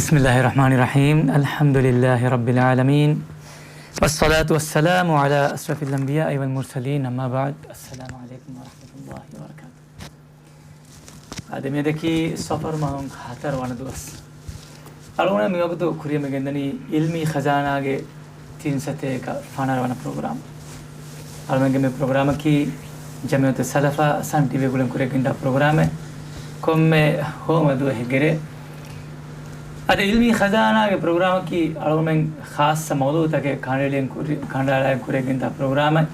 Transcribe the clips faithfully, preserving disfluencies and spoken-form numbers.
بسم الله الرحمن الرحيم. الحمد لله رب العالمين. والصلاة والسلام على أشرف الأنبياء والمرسلين. أما بعد. السلام عليكم ورحمة الله وبركاته. އަދި މިއަދަކީ ސަފަރު މަހުން ހަތަރު ވަނަ ދުވަސް. އަޅުގަނޑު މިވަގުތު ކުރިޔަށް މި ގެންދަނީ އިލްމީ ޚަޒާނާގެ ތިން ސަތޭކަ ފަނަރަ ވަނަ ޕްރޮގްރާމް. އަޅުގަނޑުގެ މި ޕްރޮގްރާމަކީ ޖަމިއްޔަތު ސަލަފާ ސަން ޓީވީ ގުޅެން ކުރިޔަށް ގެންދާ ޕްރޮގްރާމެއް. ކޮންމެ ހޯމަ ދުވަހެއްގެ ރޭ. އަދި އިލްމީ ޚަޒާނާގެ ޕްރޮގްރާމަކީ އަޅުގަނޑުމެން ޚާއްޞަ މައުޟޫޢުތަކެއް ކަނޑައެޅިގެން ކުރި-، ކަނޑައަޅައިގެން ކުރިޔަށް ގެންދާ ޕްރޮގްރާމެއް.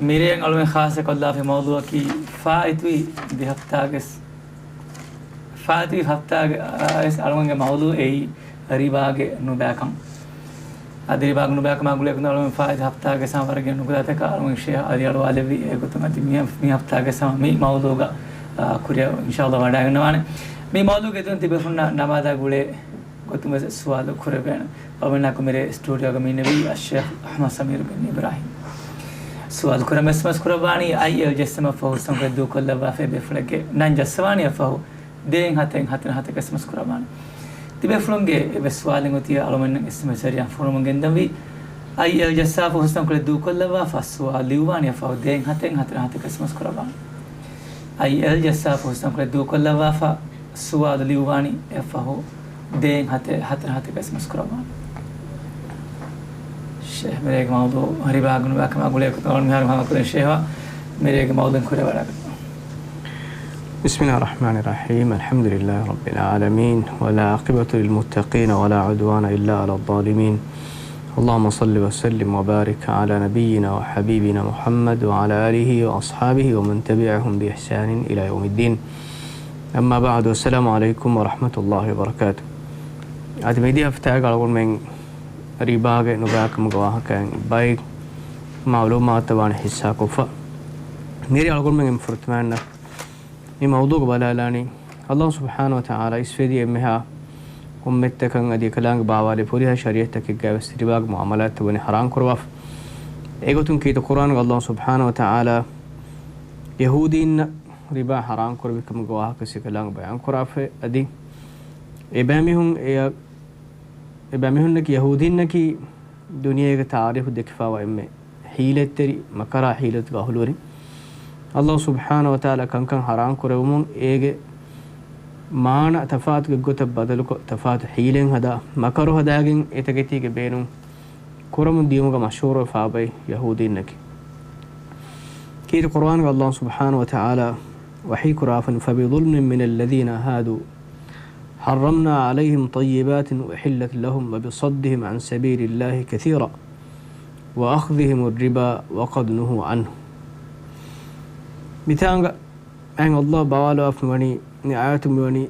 މިރޭން އަޅުގަނޑުމެން ޚާއްޞަކޮށްލާފައި މައުޟޫޢަކީ ފާއިތުވި ދެ ހަފްތާގެ ފާއިތުވި ހަފްތާގެ، އާ، އަޅުގަނޑުގެ މައުޟޫޢު އެއީ ރިބާގެ ނުބައިކަން. އަދި ރިބާގެ ނުބައިކަމާ ގުޅޭ ކުން އަޅުގަނޑު ފާއިތުވި ހަފްތާގެ ސަމަ ވަރަށް ގިނަ ނުކުތާތަކަށް އަޅުގަނޑު ޝޭހް އަދި އަޅުވާލެއްވި. އެގޮތުން އަދި މި، މި ހަފްތާގެ ސަމަ މި މައުޟޫޢުގަ، އާ، ކުރިއަށް އިންޝާﷲ ވަޑައިގަންނަވާނެ. މި މައުޟޫޢުގެ އިތުރުން ތިބޭފުޅުންނަށް ނަމާދާ ގުޅޭ ގޮތުން ވެސް ސުވާލު ކުރެވޭނެ. އަޅުގަނޑާ މިރޭ ސްޓޫޑިއޯގަ މި އިންނެވީ އައްޝޭޚް އަޙްމަދު ސަމީރު ބިން އިބްރާހީމް. ސުވާލު ކުރަން އެސްއެމްއެސް ކުރައްވާނީ އައިއެލް ޖެއްސަމަށް ފަހު ހުސްނަންކޮޅެއް ދޫކޮށްލައްވާފައި ބޭފުޅެއްގެ ނަން ޖައްސަވާނީ ފަހު ދޭއް ހަތެއް ހަތެއް ހަތެއް އެސްއެމްއެސް ކުރައްވާނެ. ތިބޭފުޅުންގެ އެއްވެސް ސުވާލެއް އޮތިއްޔާ އަޅުގަނޑުމެންނަށް އެސްއެމްއެސް ޒަރީއާ ފޮނުވަމުން ގެންދަންވީ. އައިއެލް ޖައްސާފަ ހުސްނަންކޮޅެއް ދޫކޮށްލައްވާފަ ސުވާލު ލިޔުއްވާނީ ފަހު ދޭއް ހަތެއް ހަތެއް ހަތެއް އެސްއެމްއެސް ކުރައްވާނެ. އައިއެލް ޖައްސާފަ ހުސްނަންކޮޅެއް ދޫކޮށްލައްވާފަ ސުވާލު ލިޔުއްވާނީ އެއަށްފަހު ދޭއް ހަތެއް ހަތެއް ހަތެއް އެސްއެމްއެސް ކުރައްވާނެ. ޝޭހް މިރޭގެ މައުޟޫޢު ރިބާގެ ނުބައިކަމާ ގުޅޭ ކުން އަޅުގަނޑު މިހާރު ހަމަ ކުރިން ޝޭހްއާ މިރޭގެ މައުޟޫޢު ކުރިއަށް ވަޑައިގަންނަވާ. بسم الله الرحمن الرحيم. الحمد لله رب العالمين، والعاقبة للمتقين، ولا عدوان إلا على الظالمين. اللهم صل وسلم وبارك على نبينا وحبيبنا محمد وعلى آله وأصحابه ومن تبعهم بإحسان إلى يوم الدين. أما بعد، السلام عليكم ورحمة الله وبركاته. އަދި މިދިޔަ ހަފްތާގަ އަޅުގަނޑުމެން ރިބާގެ ނުބައިކަމުގެ ވާހަކައިން ބައެއް މައުލޫމާތުތައް ވާނެ ހިއްސާކޮށްފަ. މިރޭ އަޅުގަނޑުމެން ފުރަތަމައިންނަށް މި މައުޟޫޢުގަ ބަލާލާނީ، ﷲ ސުބްޙާނަހޫ ވަތަޢާލާ އިސްވެދިޔަ އެންމެހާ އުއްމަތްތަކަށް އަދި އެކަލާނގެ ބާވާލި ފުރިހަމަ ޝަރީޢަތްތަކެއްގައިވެސް ރިބާގެ މުޢާމަލާތްތައް ވަނީ ޙަރާމް ކުރައްވާފަ. އެގޮތުން ކީރިތި ޤުރްއާނުގަ ﷲ ސުބްޙާނަހޫ ވަތަޢާލާ ޔަހޫދީންނަށް ރިބާ ޙަރާމް ކުރެއްވި ކަމުގެ ވާހަކަ އެކަލާނގެ ބަޔާން ކުރާފައި އަދި އެބައިމީހުން އެއަށް، އެބައިމީހުންނަކީ ޔަހޫދީންނަކީ ދުނިޔޭގެ ތާރީޚު ދެކިފައިވާ އެންމެ ޙީލަތްތެރި، މަކަރާ ޙީލަތުގެ އަހުލުވެރިން. ﷲ ސުބްޙާނަހޫ ވަތަޢާލާ ކަންކަން ޙަރާމް ކުރެއްވުމުން އޭގެ މާނަ ތަފާތު އެއްގޮތަށް ބަދަލުކޮށް، ތަފާތު ޙީލަތް ހަދާ، މަކަރު ހަދާގެން އެތަކެތީގެ ބޭނުން ކުރަމުން ދިޔުމުގަ މަޝްހޫރުވެފާ ބައެއް ޔަހޫދީންނަކީ. ކީރިތި ޤުރްއާނުގަ ﷲ ސުބްޙާނަހޫ ވަތަޢާލާ ވަޙީ ކުރާފަން، فبظلم من الذين هادوا حرمنا عليهم طيبات أحلت لهم وبصدهم عن سبيل الله كثيرا وأخذهم الربا وقد نهوا عنه. މިތާނގަ އައިން ﷲ ބަވާލުވާފަ މިވަނީ، މި އާޔަތު މިވަނީ،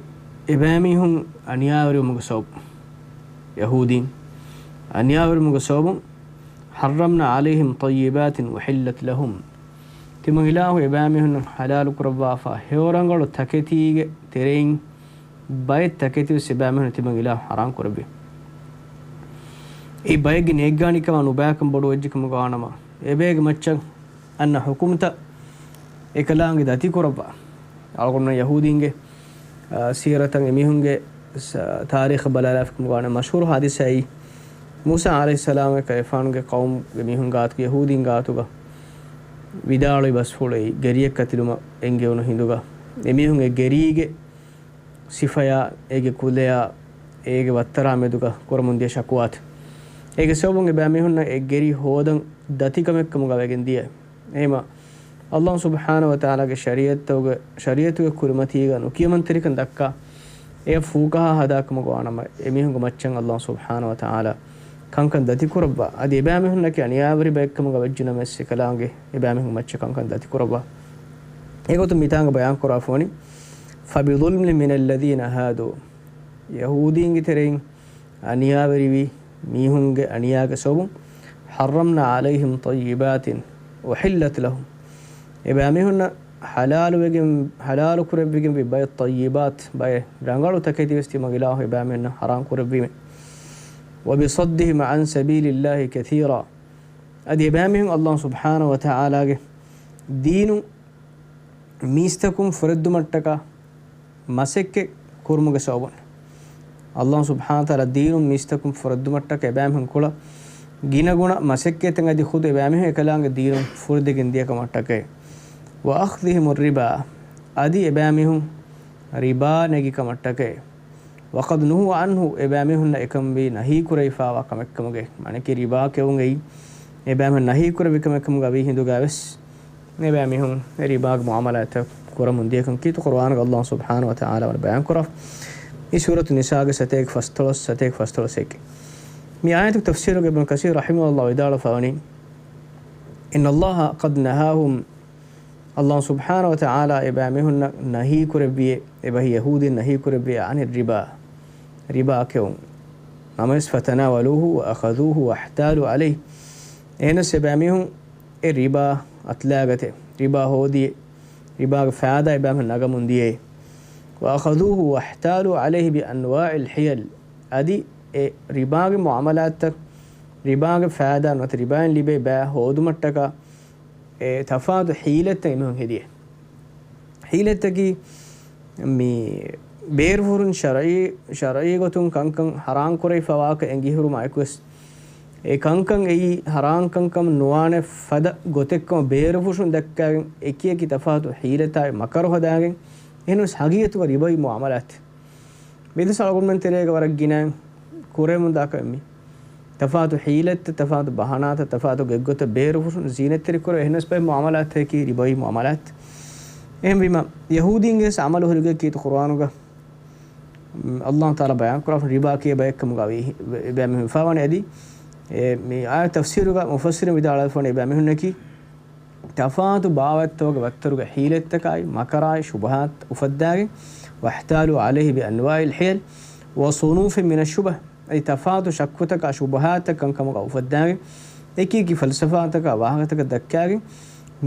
އެބައިމީހުން އަނިޔާވެރިވުމުގެ ސަބަބުން، ޔަހޫދީން އަނިޔާވެރިވުމުގެ ސަބަބުން، حرمنا عليهم طيبات أحلت لهم. ތިމަން އިލާހު އެބައިމީހުންނަށް ޙަލާލު ކުރައްވާފަ ހެޔޮރަނގަޅު ތަކެތީގެ ތެރެއިން ބައެއް ތަކެތިވެސް އެބައިމީހުން ތިމަން އިލާހު ޙަރާމް ކުރެއްވި. އެ ބައެއްގެ ނޭއްގާނީކަމާ ނުބައިކަން ބޮޑުވެއްޖެ ކަމުގަ ވާނަމަ، އެބައެއްގެ މައްޗަށް އަންނަ ޙުކުމްތައް އެކަލާނގެ ދަތިކުރައްވާ. އަޅުގަނޑު ޔަހޫދީންގެ، އާ، ސީރަތަށް އެމީހުންގެ ސ-، ތާރީޚަށް ބަލާލާފަ ކަމުގަ ވާނަމަ، މަޝްހޫރު ޙާދިސާއީ މޫސާ ޢަލައިހިއްސަލާމްގެ ކަލޭފާނުގެ ޤައުމުގެ މީހުން ގާތުގަ، ޔަހޫދީން ގާތުގަ ވިދާޅުވި ބަސްފުޅު އެއީ، ގެރިއެއް ކަތިލުމަށް އެންގެވުނު ހިނދުގަ، އެމީހުން އެ ގެރީގެ ސިފަޔާ، އޭގެ ކުލަޔާ، އޭގެ ވައްތަރާ މެދުގަ ކުރަމުން ދިޔަ ޝަކުވާތައް. އޭގެ ސަބަބުން އެބައިމީހުންނަށް އެ ގެރި ހޯދަން ދަތިކަމެއްކަމުގަ ވެގެން ދިޔަ. އެހެމަ، ﷲ ސުބްޙާނަހޫ ވަތަޢާލާގެ ޝަރީޢަތުގެ، ޝަރީޢަތުގެ ކުރިމަތީގަ ނުކިޔަމަންތެރިކަން ދައްކާ، އެއަށް ފޫކަހާ ހަދާކަމުގަ ވާނަމަ، އެމީހުންގެ މައްޗަށް ﷲ ސުބްޙާނަހޫ ވަތަޢާލާ ކަންކަން ދަތިކުރައްވާ، އަދި އެބައިމީހުންނަކީ އަނިޔާވެރި ބައެއްކަމުގަ ވެއްޖެނަމަވެސް އެކަލާނގެ އެބައިމީހުންގެ މައްޗަށް ކަންކަން ދަތިކުރައްވާ. އެގޮތުން މިތާނގަ ބަޔާން ކުރާފަވަނީ، فبظلم من الذين هادوا، ޔަހޫދީންގެ ތެރެއިން އަނިޔާވެރިވި މީހުންގެ އަނިޔާގެ ސަބަބުން، حرمنا عليهم طيبات أحلت لهم، އެބައިމީހުންނަށް ޙަލާލުވެގެން، ޙަލާލު ކުރެއްވިގެންވި ބައެއް ޠައްޔިބާތް، ބައެއް ރަނގަޅު ތަކެތިވެސް ތިމަން އިލާހު އެބައިމީހުންނަށް ޙަރާމް ކުރެއްވީމެ. وبصدهم عن سبيل الله كثيرا، އަދި އެބައިމީހުން ﷲ ސުބްޙާނަހޫ ވަތަޢާލާގެ ދީނު މީސްތަކުން ފުރެއްދުމަށްޓަކާ މަސައްކަތް ކުރުމުގެ ސަބަބުން، ﷲ ސުބްޙާނަހޫ ވަތަޢާލާ ދީނުން މީސްތަކުން ފުރެދުމަށްޓަކައި އެބައިމީހުން ކުޅަ ގިނަގުނަ މަސައްކަތްތައް އަދި ޚުދު އެބައިމީހުން އެކަލާނގެ ދީނުން ފުރެދިގެން ދިޔަ ކަމަށްޓަކައި. وأخذهم الربا، އަދި އެބައިމީހުން ރިބާ ނެގި ކަމަށްޓަކައި. وقد نهوا عنه، އެބައިމީހުންނަށް އެކަންވީ ނަހީކުރެވިފާވާ ކަމެއްކަމުގެ، މާނައަކީ ރިބާ ކެއުން އެއީ އެބައިމީހުން ނަހީކުރެއްވި ކަމެއްކަމުގަ ވީ ހިނދުގަވެސް އެބައިމީހުން އެ ރިބާގެ މުޢާމަލާތްތައް ކުރަމުން ދިޔަކަން ކީރިތި ޤުރުއާނުގަ ﷲ ސުބްޙާނަހޫ ވަތަޢާލާ ވަނީ ބަޔާންކުރާ. މި ސޫރަތު ނިސާގެ ސަތޭކަ ފަސްދޮޅަސް، ސަތޭކަ ފަސްދޮޅަސް އެކެއް. މި އާޔަތުގެ ތަފްސީރުގަ އިބްނު ކަސީރު ރަޙިމަހުﷲ ވިދާޅުވެފަ ވަނީ، إن الله قد نهاهم، ﷲ ސުބްޙާނަހޫ ވަތަޢާލާ އެބައިމީހުންނަށް ނަހީކުރެއްވިއޭ، އެބަހީ ޔަހޫދީން ނަހީކުރެއްވިއޭ عن الربا، ރިބާ ކެއުން. ނަމަވެސް فتناولوه وأخذوه واحتالوا عليه، އެހެނަސް އެބައިމީހުން އެ ރިބާ އަތުލާގަތޭ، ރިބާ ހޯދިއޭ، ރިބާގެ ފައިދާ އެބައިމީހުން ނަގަމުން ދިޔައޭ. وأخذوه واحتالوا عليه بأنواع الحيل، އަދި އެ ރިބާގެ މުޢާމަލާތްތައް، ރިބާގެ ފައިދާ ނުވަތަ ރިބާއިން ލިބޭ ބައި ހޯދުމަށްޓަކާ އެ ތަފާތު ޙީލަތްތައް އެމީހުން ހެދިއޭ. ޙީލަތްތަކީ މި ބޭރުފުށުން ޝަރްޢީ، ޝަރްޢީ ގޮތުން ކަންކަން ޙަރާން ކުރެވިފަވާކަށް އެނގިހުރުމާ އެކުވެސް، އެ ކަންކަން އެއީ ޙަރާން ކަންކަމަށް ނުވާނެ ފަދަ ގޮތެއްކަމަށް ބޭރުފުށުން ދައްކާގެން، އެކިއެކި ތަފާތު ޙީލަތާއި މަކަރު ހަދާގެން، އެހެނަސް ހަގީގަތުގަ ރިބަވީ މުޢާމަލާތެއް. މިދަސް އަޅުގަނޑުމެން ތެރޭގަ ވަރަށް ގިނައިން ކުރެވެމުންދާކަމެއް މީ. ތަފާތު ޙީލަތްތައް، ތަފާތު ބަހާނާތައް، ތަފާތު ގޮތްގޮތަށް ބޭރުފުށުން ޒީނަތްތެރިކުރެވޭ އެހެނަސް ބައެއް މުޢާމަލާތަކީ ރިބަވީ މުޢާމަލާތް. އެހެންވީމަ، ޔަހޫދީންގެ ވެސް ޢަމަލު ހުރިގޮތް ކީރިތި ޤުރުއާނުގަ، އައްލާހު ތަޢާލާ ބަޔާންކުރާ ރިބާ ކިޔޭ ބައެއްކަމުގަ ވީ، އެބައިމީހުން ހިފާވަނީ. އަދި އެ މި އާޔަތް ތަފްސީރުގަ މުފައްސިރުން ވިދާޅުވެފަވަނީ އެބައިމީހުންނަކީ، ތަފާތު ބާވަތްތަކުގެ ވައްތަރުގެ ޙީލަތްތަކާއި، މަކަރާއި، ޝުބުހާތް އުފައްދާގެން، واحتالوا عليه بأنواع الحيل وصنوف من الشبه، އަދި ތަފާތު ޝައްކުތަކާ ޝުބުހާތްތައް ކަންކަމުގަ އުފައްދާގެން، އެކިއެކި ފަލްސަފާތަކާ ވާހަކަތަކަށް ދައްކާގެން،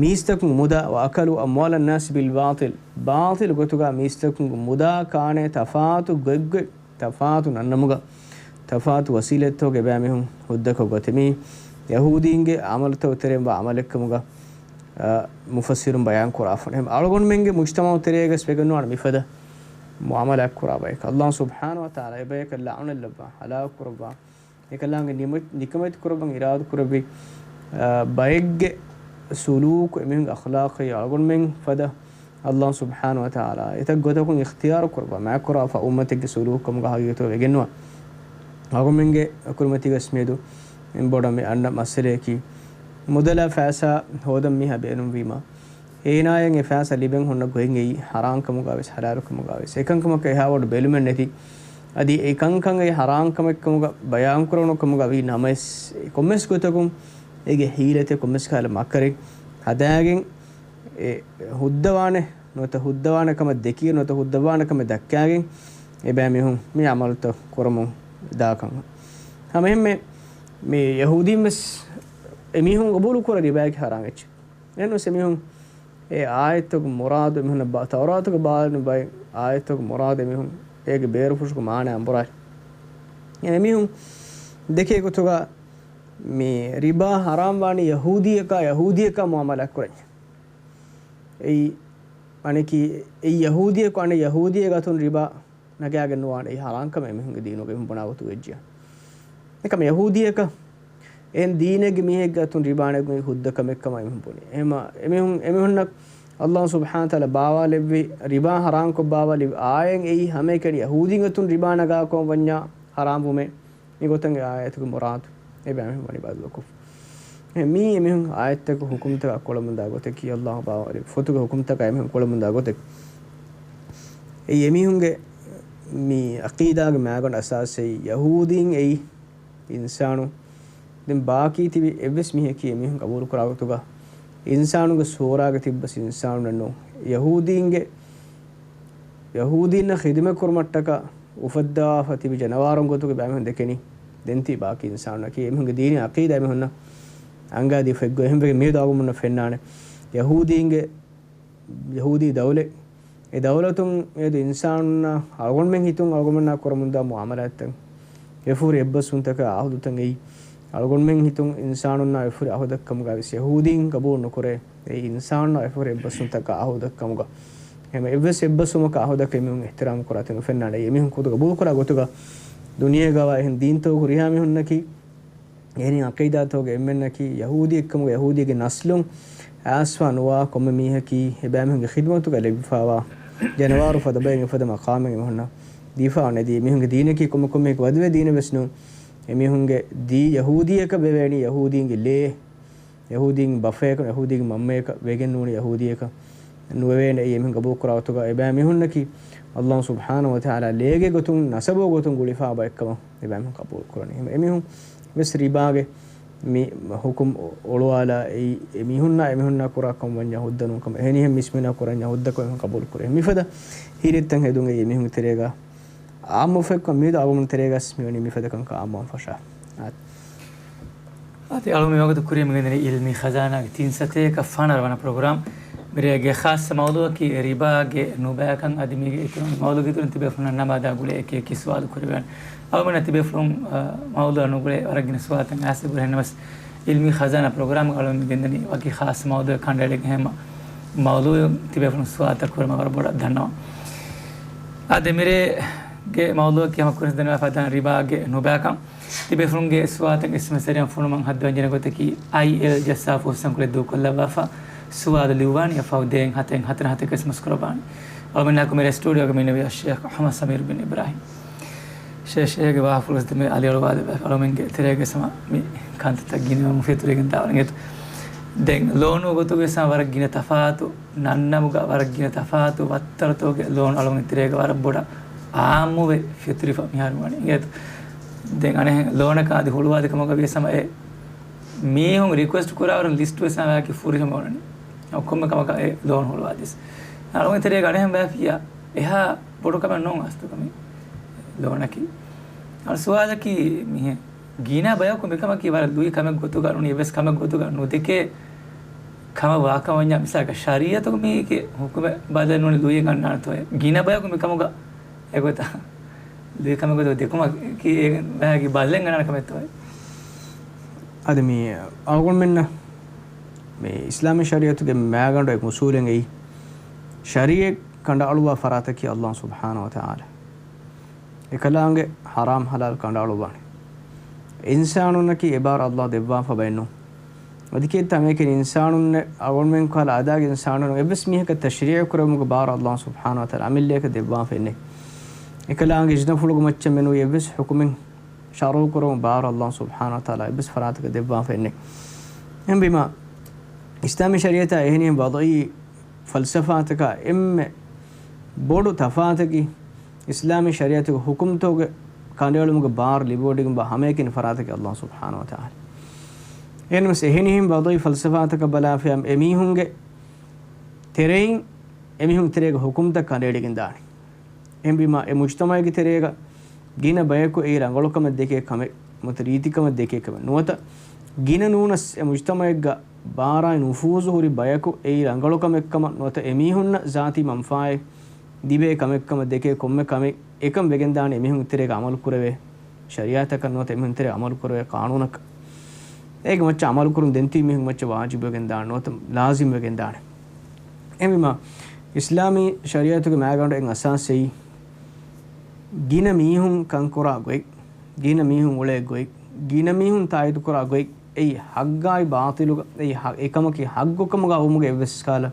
މީސްތަކުން މުދާ، وأكلوا أموال الناس بالباطل، ބާޠިލު ގޮތުގަ މީސްތަކުންގެ މުދާ ކާނެ ތަފާތު ގޮތްގޮތް ތަފާތު ނަންނަމުގަ، ތަފާތު ވަސީލަތްތަކުގަ އެބައިމީހުން ހުއްދަކޮށް ގޮތެއް. މީ ޔަހޫދީންގެ ޢަމަލުތަކުގެ ތެރެއިން ވާ ޢަމަލެއްކަމުގަ، އަ، މުފައްސިރުން ބަޔާން ކުރާފަ. އެހެން އަޅުގަނޑުމެންގެ މުޖްތަމަޢު ތެރޭގަސް ވެގެންވާނެ މިފަދަ މުޢާމަލާތް ކުރާ ބަޔަކަށް. އައްލާހު ސުބްޙާނަހު ވަތަޢާލާ އެބަޔަކަށް ލަޢުނަތްލައްވާ، ހަލާކު ކުރައްވާ، އެކަލާނގެ ނިމެ-، ނިކަމެތި ކުރައްވަން އިރާދަ ކުރެއްވި، އަ، ބައެއްގެ ސުލޫކު އެމީހުންގެ އަޚްލާޤީ އަޅުގަނޑުމެން ފަދަ އައްލާހު ސުބްޙާނަހު ވަތަޢާލާ އެތައް ގޮތަކުން އިޚްތިޔާރު ކުރައްވާ މާތްކުރާފަ އުއްމަތެއްގެ ސުލޫކު ކަމުގަ ހަގީގަތުގަ ވެގެންނުވާ. އަޅުގަނޑުމެންގެ ކުރިމަތީގަސް މިއަދު އެން ބޮޑަށް މި އަންނަ މައްސަލަޔަކީ، މުދަލާ ފައިސާ ހޯދަން މީހާ ބޭނުންވީމަ، އޭނާޔަށް އެ ފައިސާ ލިބެން ހުންނަ ގޮތް އެއީ ޙަރާން ކަމުގަވެސް ޙަލާލު ކަމުގަވެސް އެކަންކަމަކަށް އެހާ ބޮޑު ބެލުމެއް ނެތި. އަދި އެ ކަންކަން އެއީ ޙަރާން ކަމެއް ކަމުގަ ބަޔާންކުރެވުނު ކަމުގަ ވީ ނަމަވެސް، ކޮންމެސް ގޮތަކުން އޭގެ ޙީލަތެއް ކޮންމެސް ކަހަލަ މަކަރެއް ހަދާގެން އެ ހުއްދަވާނެ ނުވަތަ ހުއްދަވާނެ ކަމަށް ދެކިގެން ނުވަތަ ހުއްދަވާނެ ކަމެއް ދައްކާގެން އެބައިމީހުން މި ޢަމަލުތައް ކުރަމުން ދާކަން. ހަމައެހެންމެ މި ޔަހޫދީން ވެސް އެމީހުން ގަބޫލު ކުރާ ރިބާއަކީ ޙަރާން އެއްޗެއް. އެހެންވެސް އެމީހުން އެ އާޔަތްތަކުގެ މުރާދު އެމީހުންނަށް ބާ-، ތައުރާތުގެ ބާވަލިން ބައި އާޔަތްތަކުގެ މުރާދު އެމީހުން އޭގެ ބޭރުފުށުގެ މާނަ އަނބުރާ. އެމީހުން ދެކޭ ގޮތުގަ މި ރިބާ ޙަރާން ވާނީ ޔަހޫދީއަކާ ޔަހޫދީއަކާ މުޢާމަލާތް ކުރަންޏާ. އެއީ އަނެކީ، އެއީ ޔަހޫދީއަކު އަނެއް ޔަހޫދީއެއްގެ އަތުން ރިބާ ނަގާގެން ނުވާނެ. އެއީ ޙަރާން ކަމެއް އެމީހުންގެ ދީނުގަ އެމީހުން ބުނާ ގޮތުގަ ވެއްޖިއްޔާ. އެކަމަ ޔަހޫދީއަކަށް އެހެން ދީނެއްގެ މީހެއްގެ އަތުން ރިބާ ނެގުނީ ހުއްދަ ކަމެއް ކަމަށް އެމީހުން ބުނީ. އެހެމަ-، އެމީހުން، އެމީހުންނަށް އައްލާހު ސުބްޙާނަހު ވަތަޢާލާ ބާވާލެއްވި، ރިބާ ޙަރާންކޮށް ބާވާލެއްވި އާޔަތް އެއީ ހަމައެކަނި ޔަހޫދީން އަތުން ރިބާ ނަގާ ކަމަށް ވަންޏާ ޙަރާން ވުމޭ. މި ގޮތަށް އެ އާޔަތުގެ މުރާދު އެބައިމީހުން ވަނީ ބަދަލުކޮށްފަ. އެ މީ އެމީހުން އާޔަތްތަކު ހުކުމްތަކާ ކުޅަމުންދާ ގޮތަކީ، އައްލާހު ބާވާލި ފޮތުގެ ހުކުމްތަކާ އެމީހުން ކުޅަމުންދާ ގޮތެއް. އެއީ އެމީހުންގެ މި ޢަޤީދާގެ މައިގަނޑު އަސާސް އެއީ، ޔަހޫދީން އެއީ އިންސާނު. ދެން ބާކީ ތިބި އެއްވެސް މީހަކީ އެމީހުން ޤަބޫލު ކުރާ ގޮތުގަ އިންސާނުގެ ސޫރާގަ ތިއްބަސް އިންސާނުންނެއް ނޫން. ޔަހޫދީންގެ، ޔަހޫދީންނަށް ޚިދުމަތް ކުރުމަށްޓަކާ އުފައްދާފަ ތިބި ޖަނަވާރުން ގޮތުގަ އެބައިމީހުން ދެކެނީ. ދެން ތި ބާކީ އިންސާނުންނަކީ އެމީހުންގެ ދީނީ ޢަޤީދާ އެމީހުންނަށް އަންގާދީފަ އެއްގޮތް. އެހެންވެގެން މިއަދު އަޅުގަނޑުމެންނަށް ފެންނާނެ ޔަހޫދީންގެ، ޔަހޫދީ ދައުލަތް، އެ ދައުލަތުން މިއަދު އިންސާނުންނާ އަޅުގަނޑުމެން ހިތުން އަޅުގަނޑުމެންނާ ކުރަމުންދާ މުޢާމަލާތްތައް، އެފުރި އެއްބަސްވުންތަކާ ޢަހުދުތައް އެއީ، އަޅުގަނޑުމެން ހިތުން އިންސާނުންނާ އެފުރި ޢަހުދަށްކަމުގަ ވެސް ޔަހޫދީން ޤަބޫލު ނުކުރޭ. އެއީ އިންސާނުންނާ އެފުރި އެއްބަސްވުންތަކާ ޢަހުދަށްކަމުގަ. ހަމަ އެއްވެސް އެއްބަސްވުމަކަށް އަހުދަކަށް އެމީހުން އިޙްތިރާމް ކުރާތަން އުފެންނާނެ. އެމީހުން ކުދުގަ ގަބޫލުކުރާ ގޮތުގަ ދުނިޔޭގަވާ އެހެން ދީންތަކު ހުރިހާ މީހުންނަކީ، އެހެނި ޢަޤީދާތަކުގެ އެންމެންނަކީ، ޔަހޫދީއެއްކަމުގަ ޔަހޫދީގެ ނަސްލުން އައިސްފާ ނުވާ ކޮންމެ މީހަކީ އެބައިމީހުންގެ ޚިދުމަތުގަ ލެއްވިފާވާ ޖަނަވާރު ފަދަ ބައެއް މިފަދަ މަޤާމެއް އެމީހުންނަށް ދީފާ ނެތީ. މީހުންގެ ދީނަކީ ކޮންމެ ކޮންމެ ވަދެވޭ ދީނެއް ވެސް ނޫން. އެމީހުންގެ ދީ ޔަހޫދީއަކަށް ވެވޭނީ ޔަހޫދީންގެ ލޭ، ޔަހޫދީން ބަފަޔަކަށް، ޔަހޫދީން މަންމަޔަކަށް ވެގެން ނޫނީ ޔަހޫދީއަކަށް ނުވެވޭނެ. އެއީ އެމީހުން ގަބޫލުކުރާ ގޮތުގަ އެބައިމީހުންނަކީ ﷲ ސުބްޙާނަހޫ ވަތަޢާލާ ލޭގެ ގޮތުން ނަސަބު ގޮތުން ގުޅިފާ ބައެއްކަމަށް އެބައިމީހުން ޤަބޫލު ކުރަނީ. އެމީހުން ވެސް ރިބާގެ މި ޙުކުމް އޮޅުވާލާ އެއީ އެމީހުންނާ އެމީހުންނާ ކުރާ ކަމަށް ވަންޏާ ހުއްދަ ނޫން ކަމަށް، އެހެނިހެން މީސްމީހުންނާ ކުރަންޏާ ހުއްދަ ކަމަށް އެމީހުން ޤަބޫލު ކުރޭ. މިފަދަ ހީރިތައް ހެދުން އެއީ އެމީހުންގެ ތެރޭގަ އާއްމު އުފެއްކަން މިއަދު އަޅުގަނޑު ތެރޭގަސް މިވަނީ މިފަދަ ކަންކަން އާއްމުވާން ފަށާ. އާދެ. އަޅު މި ވަގުތު ކުރިޔަށް މިގެންދަނީ އިލްމީ ޚަޒާނާގެ ތިން ސަތޭކަ ފަނަރަ ވަނަ ޕްރޮގްރާމް. މިރޭގެ ޚާއްޞަ މައުޟޫއަކީ ރިބާގެ ނުބައިކަން. އަދި މީގެ އިތުރުން މައުޟޫގެ އިތުރުން ތިބޭފުޅުންނަށް ނަމާދާ ގުޅޭ އެކި އެކި ސުވާލު ކުރެވޭނެ. އަޅުމެންނަށް ތިބޭފުޅުން، އަ، މައުޟޫއަށް ނުގުޅޭ ވަރަށް ގިނަ ސުވާލުތައް އައިސް އެބަހުރި ނަމަވެސް، އިލްމީ ޚަޒާނާ ޕްރޮގްރާމްގަ އަޅުމެން މި ގެންދަނީ ވަކި ޚާއްޞަ މައުޟޫއެއް ކަނޑައެޅިގެން. ހަމަ މައުޟޫއެއް ތިބޭފުޅުން ސުވާލުތައް ކުރުމަށް ވަރަށް ބޮޑަށް ދަންނަވަން. އާދެ، މިރޭގެ މައުޟޫއަކީ ހަމަ ކުރިން ދަންނަވާފަ ދާން ރިބާގެ ނުބައިކަން. ތިބޭފުޅުންގެ ސުވާލުތައް އެސްއެމްއެސް ޒަރީއަށް ފޮނުވަން ހައްދަވަން ޖެހޭ ގޮތަކީ، އައިއެލް ޖައްސާފަ ހުސްއަންކުރެއް ދޫކޮށްލައްވާފަ، ސުވާލު ލިޔުއްވާނީ އަށްފަހު ދޭއް ހަތެއް ހަތަރު ހަތަކަށް އެސްއެމްއެސް ކުރައްވާނެ. އަޅުމެންނާ ކުރިން ސްޓޫޑިއޯގަ މި އިންނެވި އައްޝޭޚް އަޙްމަދު ސަމީރު ބިން އިބްރާހީމް. ޝޭޚް، ޝޭޚްގެ ވާހަކަފުޅު ދެމެ އަލިއަޅުވާލެވޭ. އަޅުމެންގެ ތެރޭގަ ސަމާ މި ކަންތައްތައް ގިނަވަމުން ފެތުރިގެން ދާވަން އިނގޭތޯ. ދެން ލޯނު ގޮތުގަ ސަމާ ވަރަށް ގިނަ ތަފާތު ނަންނަމުގަ ވަރަށް ގިނަ ތަފާތު ވައްތަރުތަކުގެ ލޯނު އަޅުގަނޑު ތެރޭގަ ވަރަށް ބޮޑަށް އާއްމުވެ ފެތުރިފަ މިހާރު ވަނީ. އިނގޭތޯ؟ ދެން އަނެއް ލޯނަކަށް އަދި ހުޅުވާދި ކަމަކަށް ވިޔަސް ހަމަ އެ މީހުން ރިކުއެސްޓް ކުރާވަރު ލިސްޓް ވެސް ހަމަ އެކި ފުރިހަމަ އޮންނަނީ. އޮ، ކޮންމެ ކަމަކަށް އެ ލޯން ހުޅުވާދިޔަސް. އަޅުގަނޑު ތެރޭގަ އަނެއްހެން ބަޔަކީ އެހާ ބޮޑު ކަމެއް ނޫން އަސްލު ކަމެއް ލޯނަކީ. އަޅު ސުވާލަކީ މިހެން ގިނަ ބަޔަކު މިކަމަކީ ވަރަށް ލުއި ކަމެއް ގޮތުގަ ނޫނީ އެއްވެސް ކަމެއް ގޮތުގަ ނުދެކޭ ކަމަށް ވާކަމަށް ވަންޏާ މިސާލަކަށް ޝަރީއަތުގަ މީގެ ހުކުމެއް ބަދަލެއް ނޫނީ ލުއި ގަންނާނެތޯއޭ. ގިނަ ބަޔަކު މިކަމުގަ އެގޮތަށް ލުއި ކަމެއް ގޮތުގަ ދެކުމަކީ އެ ބަޔަކީ ބަދަލެއް ގަންނާނެ ކަމެއްތޯއޭ. އަދި މި އަޅުގަނޑުމެންނަށް މި އިސްލާމީ ޝަރީއަތުގެ މައިގަނޑު އެއް އުސޫލެއް އެއީ، ޝަރީއަތް ކަނޑައަޅުއްވާ ފަރާތަކީ ﷲ ސުބްޙާނަހޫ ވަތަޢާލާ. އެކަލާނގެ ޙަރާމް ޙަލާލް ކަނޑައަޅުއްވާނެ. އިންސާނުންނަކީ އެބާރު ﷲ ދެއްވާފަ ބައެއް ނޫން. އަދި ކީއްތަ ހަމައެކަނި އިންސާނުންނެއް އަޅުގަނޑުމެން ކަހަލަ އަދާގެ އިންސާނުން އެއްވެސް މީހަކަށް ތަޝްރީޢު ކުރެވުމުގެ ބާރު ﷲ ސުބްޙާނަހޫ ވަތަޢާލާ އަމިއްލައަކަށް ދެއްވާފައެއް ނެތް. އެކަލާނގެ އިޒުނަފުޅުގެ މައްޗަށް މެނުވީ އެއްވެސް ޙުކުމެއް ޝަރުޢު ކުރުމުގެ ބާރު ﷲ ސުބްޙާނަހޫ ވަތަޢާލާ އެއްވެސް ފަރާތަކަށް ދެއްވާފައެއް ނެތް. އެހެންވީމާ، އިސްލާމީ ޝަރީޢަތާ އެހެނިހެން ވަޟުޢީ ފަލްސަފާތަކާ އެންމެ ބޮޑު ތަފާތަކީ، އިސްލާމީ ޝަރީޢަތުގެ ޙުކުމްތަކުގެ ކަނޑައެޅުމުގެ ބާރު ލިބިވޮޑިގެންވާ ހަމައެކަނި ފަރާތަކީ ﷲ ސުބްޙާނަހޫ ވަތަޢާލާ. އެހެންނަމަވެސް އެހެނިހެން ވަޟުޢީ ފަލްސަފާތަކަށް ބަލާފައި އެމީހުންގެ ތެރެއިން އެމީހުން ތެރޭގެ ޙުކުމްތައް ކަނޑައެޅިގެން ދާނެ. އެހެންވީމާ، އެ މުޖްތަމަޢެއްގެ ތެރޭގަ ގިނަ ބަޔަކު އެއީ ރަނގަޅުކަމެއް ދެކޭ ކަމެއް ނުވަތަ ރީތިކަމެއް ދެކޭ ކަމެއް ނުވަތަ، ގިނަ ނޫނަސް އެ މުޖްތަމަޢެއްގަ ބާރާއި ނުފޫޒު ހުރި ބަޔަކު އެއީ ރަނގަޅުކަމެއްކަމަށް ނުވަތަ އެމީހުންނަށް ޒާތީ މަންފާއެއް ލިބޭ ކަމެއްކަމަށް ދެކޭ ކޮންމެ ކަމެއް އެކަން ވެގެންދާނެ އެމީހުން ތެރޭގަ ޢަމަލު ކުރެވޭ ޝަރީޢަތަކަށް ނުވަތަ އެމީހުން ތެރޭ ޢަމަލު ކުރެވޭ ޤާނޫނަކަށް. އޭގެ މައްޗަށް ޢަމަލު ކުރުން ދެންތީ މީހުން މައްޗަށް ވާޖިބު ވެގެން ދާނެ ނުވަތަ ލާޒިމް ވެގެން ދާނެ. އެހެންވީމާ، އިސްލާމީ ޝަރީޢަތުގެ މައިގަނޑު އެއް އަސާސް އެއީ، ގިނަ މީހުން ކަންކުރާ ގޮތް، ގިނަ މީހުން އުޅޭ ގޮތް، ގިނަ މީހުން ތާއީދު ކުރާ ގޮތް، އެއީ ޙައްޤާއި ބާޠިލުގަ، އެއީ ޙަ-، އެކަމަކީ ޙައްޤުކަމުގަ އައުމުގެ އެއްވެސް ކަހަލަ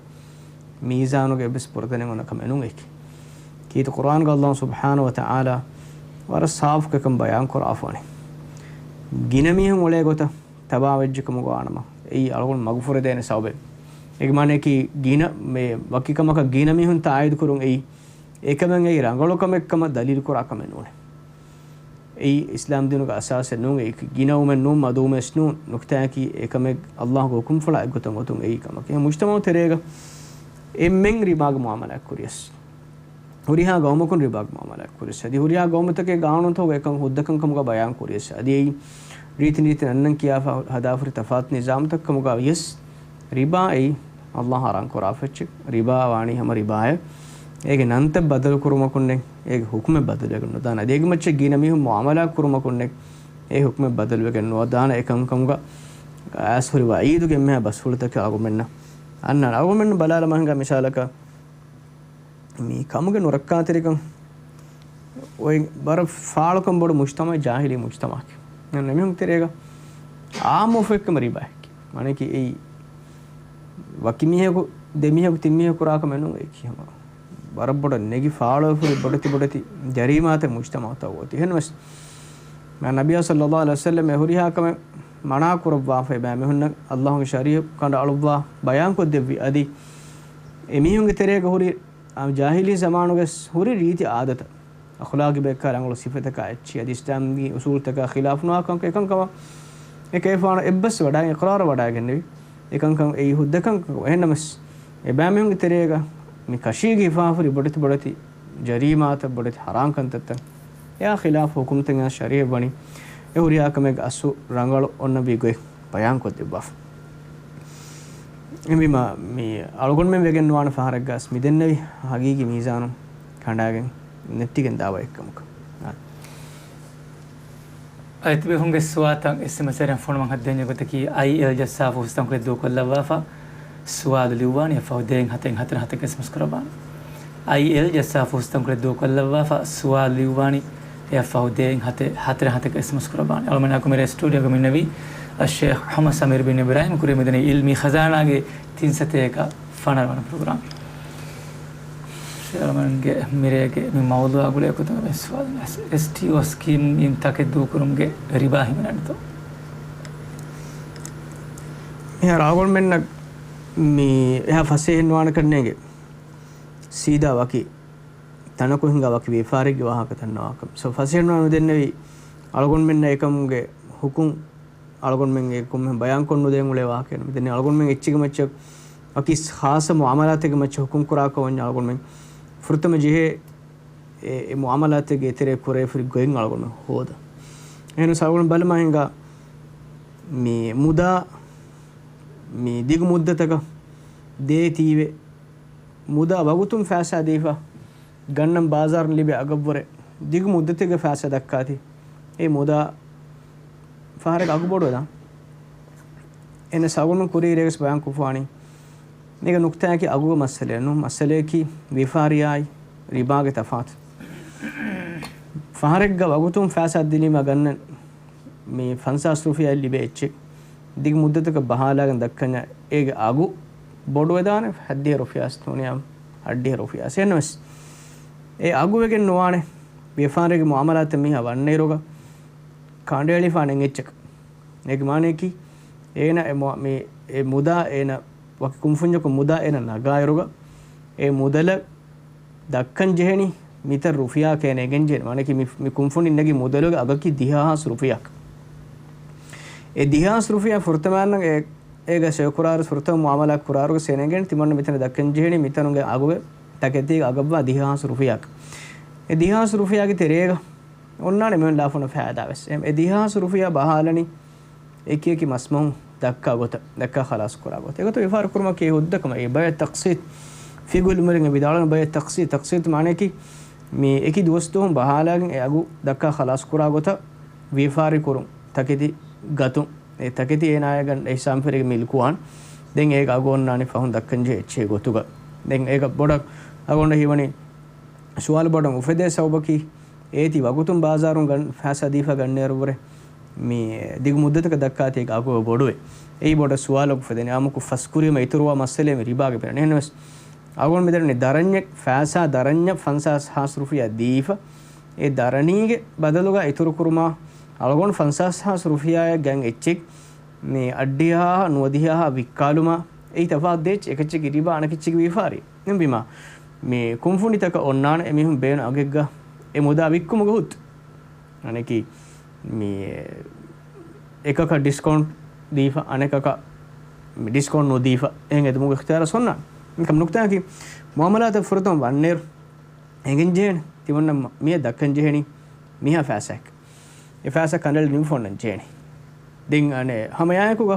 މީޒާނުގެ އެއްވެސް ބުރަދަނެއް އޮންނަ ކަމެއް ނޫން އެކި. ކީރިތި ޤުރްއާންގަ ﷲ ސުބްޙާނަހޫ ވަތަޢާލާ ވަރަށް ސާފުކޮށް އެކަން ބަޔާން ކުރާފަ ވަނީ. ގިނަ މީހުން އުޅޭ ގޮތަށް ތަބާވެއްޖެ ކަމުގަ ވާނަމަ، އެއީ އަޅުގަނޑު މަގުފުރެދޭނެ ސަބަބެއް. އޭގެ މާނައަކީ ގިނަ މޭ ވަކި ކަމަކަށް ގިނަ މީހުން ތާއީދު ކުރުން އެއީ، އެކަމެއް އެއީ ރަނގަޅު ކަމެއް ކަމަށް ދަލީލު ކުރާ ކަމެއް ނޫނޭ. އެއީ އިސްލާމް ދީނުގެ އަސާސެއް ނޫން، އެއީ ގިނަވުމެއް ނޫން، މަދުވުމެއް ނޫން. ނުކުތާއަކީ އެކަމެއް ﷲގެ ޙުކުމްފުޅާ އެއްގޮތަށް އޮތުން އެއީ ކަމަކީ. މުޖްތަމަޢު ތެރޭގަ އެންމެން ރިބާގެ މުޢާމަލާތް ކުރިޔަސް، ހުރިހާ ގައުމަކުން ރިބާގެ މުޢާމަލާތް ކުރިޔަސް، އަދި ހުރިހާ ގައުމުތަކެއް ގާނޫނުތަކުގަ އެކަން ހުއްދަކަން ކަމުގަ ބަޔާން ކުރިޔަސް، އަދި އެއީ ރީތި ނީތި ނަންނަން ކިޔާފަ ހަދާފަ ހުރި ތަފާތު ނިޒާމުތައް ކަމުގަ ވިޔަސް، ރިބާ އެއީ ﷲ ޙަރާމް ކުރާފަ އެއްޗެއް. ރިބާ ވާނީ ހަމަ ރިބާއެއް. އޭގެ ނަންތައް ބަދަލު ކުރުމަކުންނެއް، އޭގެ ޙުކުމެއް ބަދަލުވެގެން ނުދާނެ. އަދި އޭގެ މައްޗަށް ގިނަ މީހުން މުޢާމަލާތް ކުރުމަކުންނެއް، އެ ޙުކުމެއް ބަދަލުވެގެން ނުވަދާނެ. އެކަންކަމުގަ އައިސް ހުރި ވަޢީދުގެ އެންމެހާ ބަސްފުޅުތަކެއް އަޅުގަނޑުމެންނަށް އަންނާނެ. އަޅުގަނޑުމެން ބަލާލަމާ ހިނގާ މިސާލަކަށް، މި ކަމުގެ ނުރައްކާތެރިކަން އޮތް ވަރަށް ފާޅުކަން ބޮޑު މުޖްތަމައެއް ޖާހިލީ މުޖްތަމައެއް. އެމީހުން ތެރޭގަ އާއްމު އުފެއްކަމަ ރިބާއެކޭ. މާނައަކީ އެއީ ވަކި މީހަކު، ދެ މީހަކު، ތިން މީހަކު ކުރާ ކަމެއް ނޫން. އެއީކީ ހަމަ ވަރަށް ބޮޑަށް ނެގި ފާޅުވެފަ ހުރި ބޮޑެތި ބޮޑެތި ޖަރީމާތައް މުޖްތަމައުތައް އޮތީ. އެހެންވެސް މާ ނަބިއްޔާ ޞައްލައްލާހު ޢަލައިހި ވަސައްލަމް އެ ހުރިހާ ކަމެއް މަނާ ކުރައްވާފައި ބައިމީހުންނަށް އައްލާހުގެ ޝަރީޢަތް ކަނޑައަޅުއްވާ ބަޔާންކޮށްދެއްވި އަދި އެމީހުންގެ ތެރޭގަ ހުރި އާ، ޖާހިލީ ޒަމާނުގެ ހުރި ރީތި އާދަތަށް، އަޚުލާގީ ބަޔަކާ ރަނގަޅު ސިފަތަކާ އެއްޗެއް އަދި އިސްލާމްގެ އުސޫލުތަކާ ޚިލާފު ނުވާ ކަމަކަށް އެކަންކަމަށް އެކަލޭގެފާނު އެއްބަސް ވަޑައި އިޤްރާރަށް ވަޑައިގެންނެވި. އެކަންކަން އެއީ ހުއްދަކަން. އެހެންނަމަވެސް އެބައިމީހުންގެ ތެރޭގަ މި ކަށީގެން ހިފާފަ ހުރި ބޮޑެތި ބޮޑެތި ޖަރީމާތައް، ބޮޑެތި ހަރާން ކަންތައްތައް، އެއާ ޚިލާފު ހުކުމްތައް އެއާ ޝަރީޢަތް ވަނީ އެ ހުރިހާ ކަމެއްގެ އަސްލު ރަނގަޅު އޮންނަ ގޮތް ބަޔާންކޮށްދެއްވާފަ. އެހެންވީމާ، މި އަޅުގަނޑުމެން ވެގެން ނުވާނެ ފަހަރެއްގަސް މި ދެންނެވި ހަގީގީ މީޒާނު ކަނޑާގެން ނެއްޓިގެން ދާ ބައެއްކަމަކަށް. އައި ތިބޭފުންގެ ސުވާލުތައް އެސްއެމްއެސް ތެރެއިން ފޮނުވަން ހައްދަވާ ގޮތަކީ، އައިއެލް ޖައްސާފަ ހުސްތަންކޮޅެއް ދޫކޮށްލައްވާފަ، ސުވާލު ލިޔުއްވާނީ އެއަށްފަހު ދޭއް ހަތެއް ހަތަރެއް ހަތަށް އެސްއެމްއެސް ކުރައްވާނެ. އައިއެލް ޖައްސާފަ ހުސްތަންކޮޅެއް ދޫކޮށްލައްވާފަ، ސުވާލު ލިޔުއްވާނީ އެއަށްފަހު ދޭއް ހަތެއް ހަތަރެއް ހަތަށް އެސްއެމްއެސް ކުރައްވާނެ. އަޅުގަނޑުމެން އަޅުގަނޑުމެން ސްޓޫޑިއޯގަ މި އިންނެވީ އައްޝޭޚް ހަމަ ސަމީރު ބިން އިބްރާހިމް ކުރިއަށް މިދަނީ އިލްމީ ޚަޒާނާގެ ތިން ސަތޭކަ ފަނަރަ ވަނަ ޕްރޮގްރާމް. ޝޭޚް އަޅުގަނޑުގެ މިރޭގެ މި މައުޟޫޢާ ގުޅޭ ގޮތުގަ މި ސުވާލު، އެސްޓީއޯ ސްކީމް އިން ތަކެއް ދޫކުރުމުގެ ރިބާ ހިމެނޭނެތޯ؟ މިހާރު އަޅުގަނޑުމެންނަށް މި އެހާ ފަސޭހައެއް ނުވާނެ ކަންނޭނގެ. ސީދާ ވަކި ތަނަކު ހިނގާ ވަކި ވިޔަފާރިއެއްގެ ވާހަކަ ދަންނަވާކަށް. ސޯ، ފަސޭހަ ނުވާނެ މި ދެންނެވީ އަޅުގަނޑުމެންނަށް އެކަމުގެ ހުކުމް އަޅުގަނޑުމެންގެ ކޮންމެ ބަޔާންކޮށް ނުދޭން އުޅޭ ވާހަކައެއް. މި ދެންނެވީ އަޅުގަނޑުމެން އެއްޗެއްގެ މައްޗަށް ވަކި ޚާއްޞަ މުއާމަލާތެއްގެ މައްޗަށް ހުކުމް ކުރާކަށް ވަންޏާ އަޅުގަނޑުމެން ފުރަތަމަ ޖެހޭ އެ، އެ މުއާމަލާތެއްގެ އެތެރޭ ކުރެވިފަ ހުރި ގޮތް އަޅުގަނޑުމެން ހޯދަން. އެހެނަސް އަޅުގަނޑު ބަލަމާ ހިނގާ މި މުދާ، މި ދިގު މުއްދަތަކަށް ދޭތީވެ މުދާ ވަގުތުން ފައިސާ ދީފަ ގަންނަން ބާޒާރުން ލިބޭ އަގަށްވުރެ ދިގު މުއްދަތެއްގެ ފައިސާ ދައްކާތީ، އެ މުދާ ފަހަރެއްގެ އަގު ބޮޑުވެދާނެ. އެހެނަސް އަޅުގަނޑު ކުރީ ރޭގަސް ބަޔާން ކޮށްފާނީ، މީގެ ނުކުތާއަކީ އަގުގެ މައްސަލައެއް ނޫން. މައްސަލައަކީ ވިޔަފާރިއާއި ރިބާގެ ތަފާތު. ފަހަރެއްގަ ވަގުތުން ފައިސާ ދިނީމަ ގަންނަން މި ފަންސާސް ރުފިޔާއެއް ލިބޭ އެއްޗެއް ދިގު މުއްދަތަކަށް ބަހާލާގެން ދައްކަންޏާ އޭގެ އަގު ބޮޑުވެދާނެ. ހައްދިހަ ރުފިޔާސް ނޫނިއްޔާ އަށްޑިހަ ރުފިޔާސް. އެހެންނަމަވެސް އެ އަގު ވެގެން ނުވާނެ. ވިޔަފާރިގެ މުއާމަލާތެއް މީހާ ވަންނައިރުގަ ކަނޑައެޅިފާނެ އެއްޗަކަށް. އޭގެ މާނައަކީ އޭނަ އެ މު-، މި، އެ މުދާ އޭނަ ވަކި ކުންފުންޏަކުން މުދާ އޭނަ ނަގާއިރުގަ އެ މުދަލަށް ދައްކަން ޖެހެނީ މިތައް ރުފިޔާއަކަށް އޭނަ އެނގެން ޖެހެނީ. މާނައަކީ މި، މި ކުންފުނިން ނެގި މުދަލުގެ އަގަކީ ދިހަ ހާސް ރުފިޔާއަކަށް. އެ ދިހަ ހާސް ރުފިޔާ ފުރަތަމަ އަންނަން އެ، އޭގަ ސޮއި ކުރާއިރު ފުރަތަމަ މުއާމަލާތް ކުރާއިރުގަ އޭނަ އެނގެނީ ތިމަންނަ މިތަނަށް ދައްކަން ޖެހެނީ މިތަނުގެ އަގުގެ ތަކެތީގެ އަގަށްވާ ދިހަ ހާސް ރުފިޔާއަކަށް. އެ ދިހަ ހާސް ރުފިޔާގެ ތެރޭގަ އޮންނާނެ މި ލާފަނަށް ފައިދާވެސް. އެ ދިހަ ހާސް ރުފިޔާ ބަހާލަނީ އެކި އެކި މަސްމަހުން ދައްކާ ގޮތަށް، ދައްކާ ޚަލާސް ކުރާ ގޮތަށް. އެގޮތަށް ވިޔަފާރި ކުރުމަކީ ހުއްދަ ކަމެއް. އެ ބައެއް ތަޤްސީތު، ފިޤުހު އިލްމުވެރިން ވިދާޅުވަނީ ބައެއް ތަޤްސީތު. ތަޤްސީތު މާނައަކީ މި އެކި ދުވަސް ދުވަހުން ބަހާލާގެން އެ އަގު ދައްކާ ޚަލާސް ކުރާ ގޮތަށް ވިޔަފާރި ކުރުން، ތަކެތި ގަތުން. އެ ތަކެތި އޭނާގެ ހިސާބުން ފެށިގެން މިލްކުވާން. ދެން އޭގެ އަގު އޮންނާނީ ފަހުން ދައްކަން ޖެހޭ އެއްޗެއް ގޮތުގަ. ދެން އޭގަ ބޮޑަށް އަގު އޮންނަ ހީވަނީ ސުވާލު ބޮޑަށް އުފެދޭ ސަބަބަކީ، އޭތި ވަގުތުން ބާޒާރުން ގަން ފައިސާ ދީފަ ގަންނައިރު ވުރެ މި ދިގު މުއްދަތަކަށް ދައްކާތީ އަގު ބޮޑުވޭ. އެއީ ބޮޑަށް ސުވާލަކު އުފެދެނީ. އާއްމުކޮށް ފަސްކުރީމަ އިތުރުވާ މައްސަލައެއް މި ރިބާގެ ބެންނަނީ. އެހެންނަމަވެސް އަޅުގަނޑު މިދަނީ ދަރަންޏެއް، ފައިސާ ދަރަންޏަށް ފަންސާސް ހާސް ރުފިޔާ ދީފަ، އެ ދަރަނީގެ ބަދަލުގަ އިތުރު ކުރުމާ އަޅުގަނޑު ފަންސާސް ހާސް ރުފިޔާއަށް ގަން އެއްޗެއް މި އަށްޑިހަ ހާހަށް ނުވަދިހަ ހާހަށް ވިއްކާލުމާ އެއީ ތަފާތު ދޭއްޗެއް. އެކައްޗަކީ ރިބާ، އަނެކައްޗަކީ ވިޔަފާރި. އެހެންވީމާ މި ކުންފުނިތަކަށް އޮންނާނެ އެމީހުން ބޭނުން އަގެއްގަ އެ މުދާ ވިއްކުމުގެ ހުއްދަ. އަނެކީ މި އެކަކަށް ޑިސްކައުންޓް ދީފަ، އަނެކަކަށް މި ޑިސްކައުންޓް ނުދީފަ، އެހެން އެދުމުގެ އިޚްތިޔާރު އޮންނާނެ. އެކަމް ނުކުތާއަކީ މުއާމަލާތަށް ފުރަތަމަ ވަންނައިރު އެނގެން ޖެހޭނެ ތިމަންނަ މިއަށް ދައްކަން ޖެހެނީ މިހާ ފައިސާއެއް. އެ ފައިސާ ކަނޑައެޅި ނިމިފަ އޮންނަން ޖެހޭނެ. ދެން އަނެއް ހަމައެއާއެކުގަ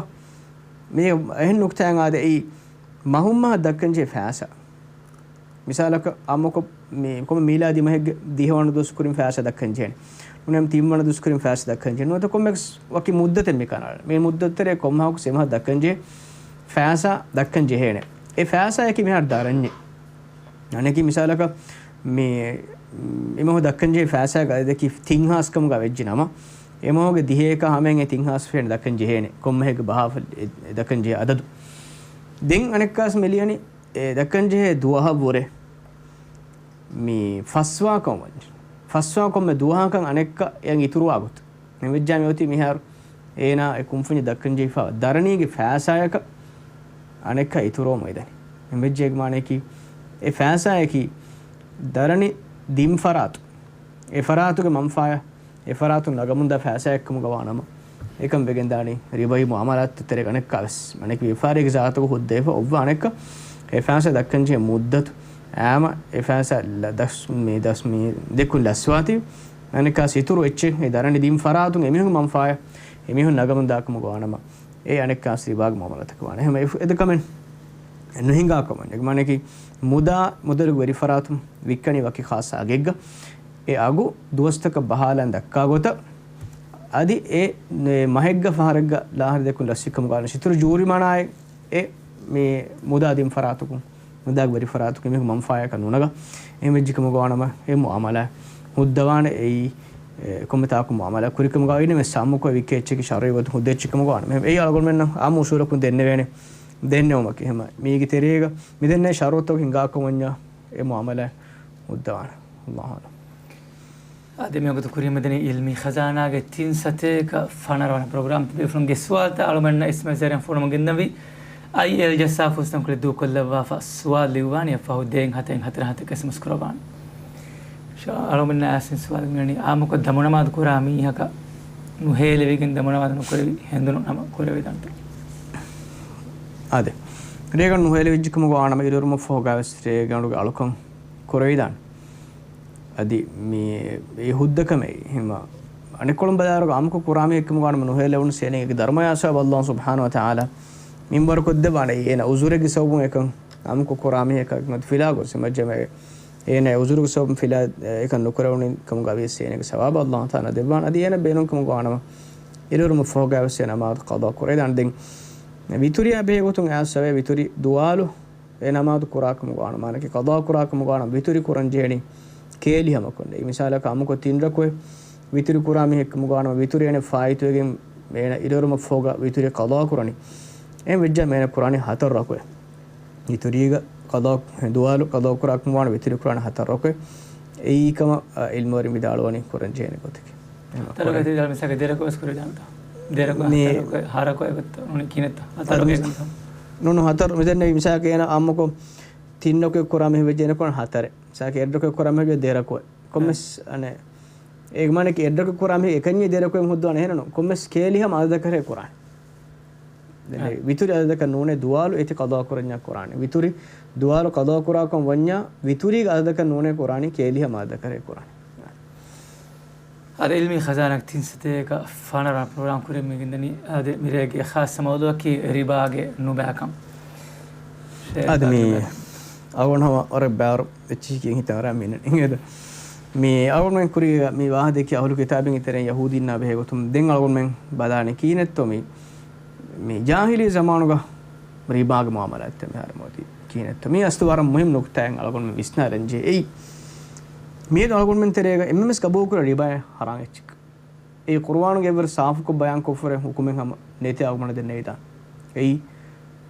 މި އެހެން ނުކުތާއެއް އާދެ، އެއީ މަހުން މަހަށް ދައްކަން ޖެހޭ ފައިސާ. މިސާލަކަށް އާއްމުކޮށް މި ކޮންމެ މީލާދީ މަހެއްގެ ދިހަވަނަ ދުވަސް ކުރިން ފައިސާ ދައްކަން ޖެހޭނެ. ނޫނީ ތިންވަނަ ދުވަސް ކުރިން ފައިސާ ދައްކަން ޖެހޭނެ. ނުވަތަ ކޮންމެ ވަކި މުއްދަތެއް މި ކަނޑައަޅާ. މި މުއްދަތު ތެރޭ ކޮންމެ މަހަކު ސެ މަހަށް ދައްކަން ޖެހޭ ފައިސާ ދައްކަން ޖެހޭނެ. އެ ފައިސާއަކީ މިހާރު ދަރަންޏެއް. އަނެކި މިސާލަކަށް މި އެމަހު ދައްކަންޖެހޭ ފައިސާގެ އަދަދަކީ ތިން ހާސް ކަމުގަ ވެއްޖެ ނަމަ، އެމަހުގެ ދިހައެކާ ހަމައިން އެ ތިން ހާސް ފެން ދައްކަން ޖެހޭނެ. ކޮންމެހެއްގެ ބަހާފަ އެ ދައްކަން ޖެހޭ އަދަދު. ދެން އަނެއްކާސް މި ލިޔަނީ އެ ދައްކަން ޖެހޭ ދުވަހަށްވުރެ މި ފަސްވާކަން ވަން. ފަސްވާ ކޮންމެ ދުވަހަކަށް އަނެއްކަ އެއަށް އިތުރުވާ ގޮތަށް. އެހެންވެއްޖާ މި އޮތީ މިހާރު އޭނާ އެ ކުންފުންޏަށް ދައްކަން ޖެހިފަ ދަރަނީގެ ފައިސާއަކަށް އަނެއްކަ އިތުރުވަމުން އެދަނީ. އެހެންވެއްޖެ އޭގެ މާނަޔަކީ އެ ފައިސާއަކީ ދަރަނި ދިން ފަރާތު، އެ ފަރާތުގެ މަންފާޔަށް އެ ފަރާތުން ނަގަމުންދާ ފައިސާއެއްކަމުގަ ވާނަމަ، އެކަން ވެގެންދާނީ ރިބަވީ މުއާމަލާތު ތެރޭގަ އަނެއްކާވެސް. އަނެކި ވިޔަފާރިއެއްގެ ޒާތުގަ ހުއްދަވެފަ އޮއްވާ އަނެއްކަ އެ ފައިސާ ދައްކަންޖެހޭ މުއްދަތު އާމަ އެ ފައިސާ ލަ-، ދަސް މި، ދަސް މި ދެކުން ލަސްވާތީ، އަނެއްކާސް އިތުރު އެއްޗެއް އެ ދަރަނި ދިން ފަރާތުން އެމީހުންގެ މަންފާޔަށް އެމީހުން ނަގަމުންދާކަމުގަ ވާނަމަ، އެ އަނެއްކާސް ރިބާގެ މުއާމަލާތަކަށް ވާނެ. އެހެން އެ އެދަކަމެއް ނުހިނގާކަމަށް. އޭގެ މާނަޔަކީ މުދާ މުދަލުގެ ވެރިފަރާތުން ވިއްކަނީ ވަކި ޚާއްޞަ އަގެއްގަ. އެ އަގު ދުވަސްތަކަށް ބަހާލަން ދައްކާ ގޮތަށް އަދި އެ މަހެއްގަ ފަހަރެއްގަ ލާހަރު ދެކުން ލަސްވިކަމުގަ ވާނަމަ އިތުރު ޖޫރިމަނާއެއް އެ މި މުދާ ދިން ފަރާތުކުން، މުދާގެ ވެރި ފަރާތުކުން އެމީހުން މަންފާޔަކަށް ނުނަގަ، އެހެން ވެއްޖެކަމުގަ ވާނަމަ އެ މުއާމަލާ ހުއްދަވާނެ. އެއީ، އެ، ކޮންމެ ތާކު މުއާމަލާ ކުރިކަމުގަ އިންނަމެ ސާމުކޮށް ވިއްކޭ އެއްޗަކީ ޝަރުޢީ ގޮތުން ހުއްދަ އެއްޗެއް ކަމުގަ ވާނަމަ. އެއީ އަޅުގަނޑުމެންނަށް އާއްމު އުސޫލަކުން ދެންނެވޭނެ ދެންނެވުމަކީ. އެހެން މީގެ ތެރޭގަ މި ދެންނެވި ޝަރުޠުތަކުން ހިނގާކަން ވަންޏާ އެ މުއާމަލާ ހުއްދަވާނެ. އައްލާހު އަޢްލަމް. އާދެ، މިވަގުތު ކުރިއަށް މިދަނީ ޢިލްމީ ޚަޒާނާގެ ތިން ސަތޭކަ ފަނަރަ ވަނަ ޕްރޮގްރާމް. ތިބޭފުޅުންގެ ސުވާލުތައް އަޅުގަނޑަށް އެސްއެމްއެސް ޒަރިއަށް ފޮނުވަމުން ގެންދަންވީ. އައިއެލް ޖައްސާފު ސިސްޓަމް ކުޅި ދޫކޮށްލައްވާފަ ސުވާލު ލިޔުއްވާނީ އެއްފަހު ދޭއް ހަތެއް ހަތަރަ ހަތަކަށް އެސްއެމްއެސް ކުރައްވާނެ. އަޅުގަނޑުމެންނަށް އައިސް ސުވާލު މިވަނީ އާއްމުކޮށް ދަމުނަމާދު ކުރާ މީހަކަށް ނުހޭލެވިގެން ދަމުނަމާދު ނުކުރެވި ހެނދުނު ނަމަ ކުރެވިދާނެތަ؟ އާދެ. ރޭގަނޑު ނުހޭލެވިއްޖެ ކަމުގަ ވާނަމަ އިރުއިރުމަށްފަހުގަވެސް ރޭގަނޑުގެ އަޅުކަން ކުރެވިދާނެ. އަދި މި އެ ހުއްދަކަމެއް ހިމަ އަނެއްކޮޅުން ބަލާއިރު އާއްމުކޮށް ކުރާ މީހެއް ކަމުގަ ވާނަމަ ނުހޭލެވުނު ސޭނެގެ ދަރުމަޔާ ސަބަބަށް އައްލާހު ސުބްޙާނަހު ވަތަޢާލާ މިންވަރުކޮށްދެއްވާނެ. އޭނަ އުޒުރެއްގެ ސަބަބުން އެކަން އާއްމުކޮށް ކުރާ މީހަކަށް ފިލާ ގޮސް މައްޖަމައެ އޭނަ އުޒުރުގެ ސަބަބުން ފިލާ އެކަން ނުކުރެވުނު ކަމުގަ ވިޔަސް ސޭނެގެ ސަވާބަށް އައްލާހު ތަޢާލާ ދެއްވާނެ. އަދި އޭނަ ބޭނުން ކަމުގަ ވާނަމަ އިރުއިރުމަށްފަހުގަވެސް އެ ނަމާދު ޤަޟާ ކުރެވިދާނެ. ދެން ވިތުރިއާ ބެހޭ ގޮތުން އައިސް އެ ވިތުރި ދުވާލު އެ ނަމާދު ކުރާކަމުގަ ވާނަމަ މާނައަކީ ޤަޟާ ކުރާކަމުގަ ވާނަމަ ވިތުރި ކުރަން ޖެހެނީ ކޭލި ހަމަކޮށް. އެއީ މިސާލަކަށް އާއްމުކޮށް ތިން ރަކުޢަތް ވިތުރި ކުރާ މީހެއް ކަމުގަ ވާނަމަ ވިތުރި އޭނަ ފާއިތުވެގެން އޭނަ އިރުއިރުމަށްފަހުގަ ވިތުރި ޤަޟާ ކުރަނީ. އެހެން ވެއްޖާ އޭނަ ކުރާނީ ހަތަރު ރަކުޢަތް. ވިތުރީގަ ޤަޟާ، ދުވާލު ޤަޟާ ކުރާކަމުގަ ވާނަމަ ވިތުރި ކުރާނީ ހަތަރު ރަކުޢަތް. އެއީ ކަމަށް، އަ، ޢިލްމުވެރިން ވިދާޅުވަނީ ކުރަން ޖެހޭނެ ގޮތަކީ. ހަތަރު ރަކުޢަތް މިސާލަކަށް ދެ ރަކުޢަތް ވެސް ކުރެވިދާނެތަ؟ ދެ ރަކުޢަތް، މި ހަތަރު ރަކުޢަތް، ހަ ރަކުޢަތް ގޮތަށް ނޫނީ ކިހިނެއްތަ؟ ހަތަރު ރަކުޢަތް ގޮތަށް. ނޫން، ހަތަރު މިދެންނެވި މިސާލަކަށް އޭނަ އާއްމުކޮށް ތިން ރަކުޢަތް ކުރާ މީހެއް ވެއްޖެ އޭނަ ކުރާނީ ހަތަރެއް. މިސާލަކަށް އެއް ރަކުޢަތް ކުރާ މީހެއް ވެއްޖެ ދެ ރަކުޢަތް. ކޮންމެސް އަނެއް އޭގެ މާނައަކީ އެއް ރަކުޢަތް ކުރާ މީހެއް އެކަންޏެއް ދެ ރަކުޢަތް ހުއްދަވާނެ އެހެންނު. ކޮންމެސް ކޭލި ހަމަ އަދަދަކަށޭ ކުރާނެ. ދެން އެ ވިތުރި އަދަދަކަށް ނޫނޭ ދުވާލު އޭތި ޤަޟާ ކުރަންޏާ ކުރާނެ. ވިތުރި ދުވާލު ޤަޟާ ކުރާކަން ވަންޏާ ވިތުރީގެ އަދަދަކަށް ނޫނޭ ކުރާނީ ކޭލި ހަމަ އަދަދަކަށޭ ކުރާނެ. އަދި ޢިލްމީ ޚަޒާނާގެ ތިން ސަތޭކަ ފަނަރަ ވަނަ ޕްރޮގްރާމް ކުރިއަށް މި ގެންދަނީ. އަދި މިރޭގެ ޚާއްޞަ މައުޟޫޢަކީ ރިބާގެ ނުބައިކަން. އަދި މި އަޅުގަނޑު ހަމަ ވަރަށް ބާރު އެއްޗިހި ކިޔަން ހިތަށް އަރާ މި ނިން. މި އަޅުގަނޑުމެން ކުރީގަ މި ވާހަކަ ދެއްކި އަހުލު ކިތާބެއްގެ ތެރެއިން ޔަހޫދީންނާ ބެހޭ ގޮތުން ދެން އަޅުގަނޑުމެން ބަލާނީ ކިހިނެއްތޯ މި، މި ޖާހިލީ ޒަމާނުގަ ރިބާގެ މުއާމަލާތްތައް މިހާރު މިއޮތީ ކިހިނެއްތޯ. މީ އަސްލު ވަރަށް މުހިންމު ނުކުތާއެއް އަޅުގަނޑުމެން ވިސްނާލަން ޖެހޭ. އެއީ މިއަދު އަޅުގަނޑުމެން ތެރޭގަ އެންމެންވެސް ގަބޫލުކުރާ ރިބާއެއް ހަރާމް އެއްޗެއް. އެއީ ޤުރުއާނުގަ އެއްވަރު ސާފުކޮށް ބަޔާންކޮށްފަ ހުރި ހުކުމެއް ހަމަ ނެތޭ އަޅުގަނޑަށް ދެންނެވިދާނެ. އެއީ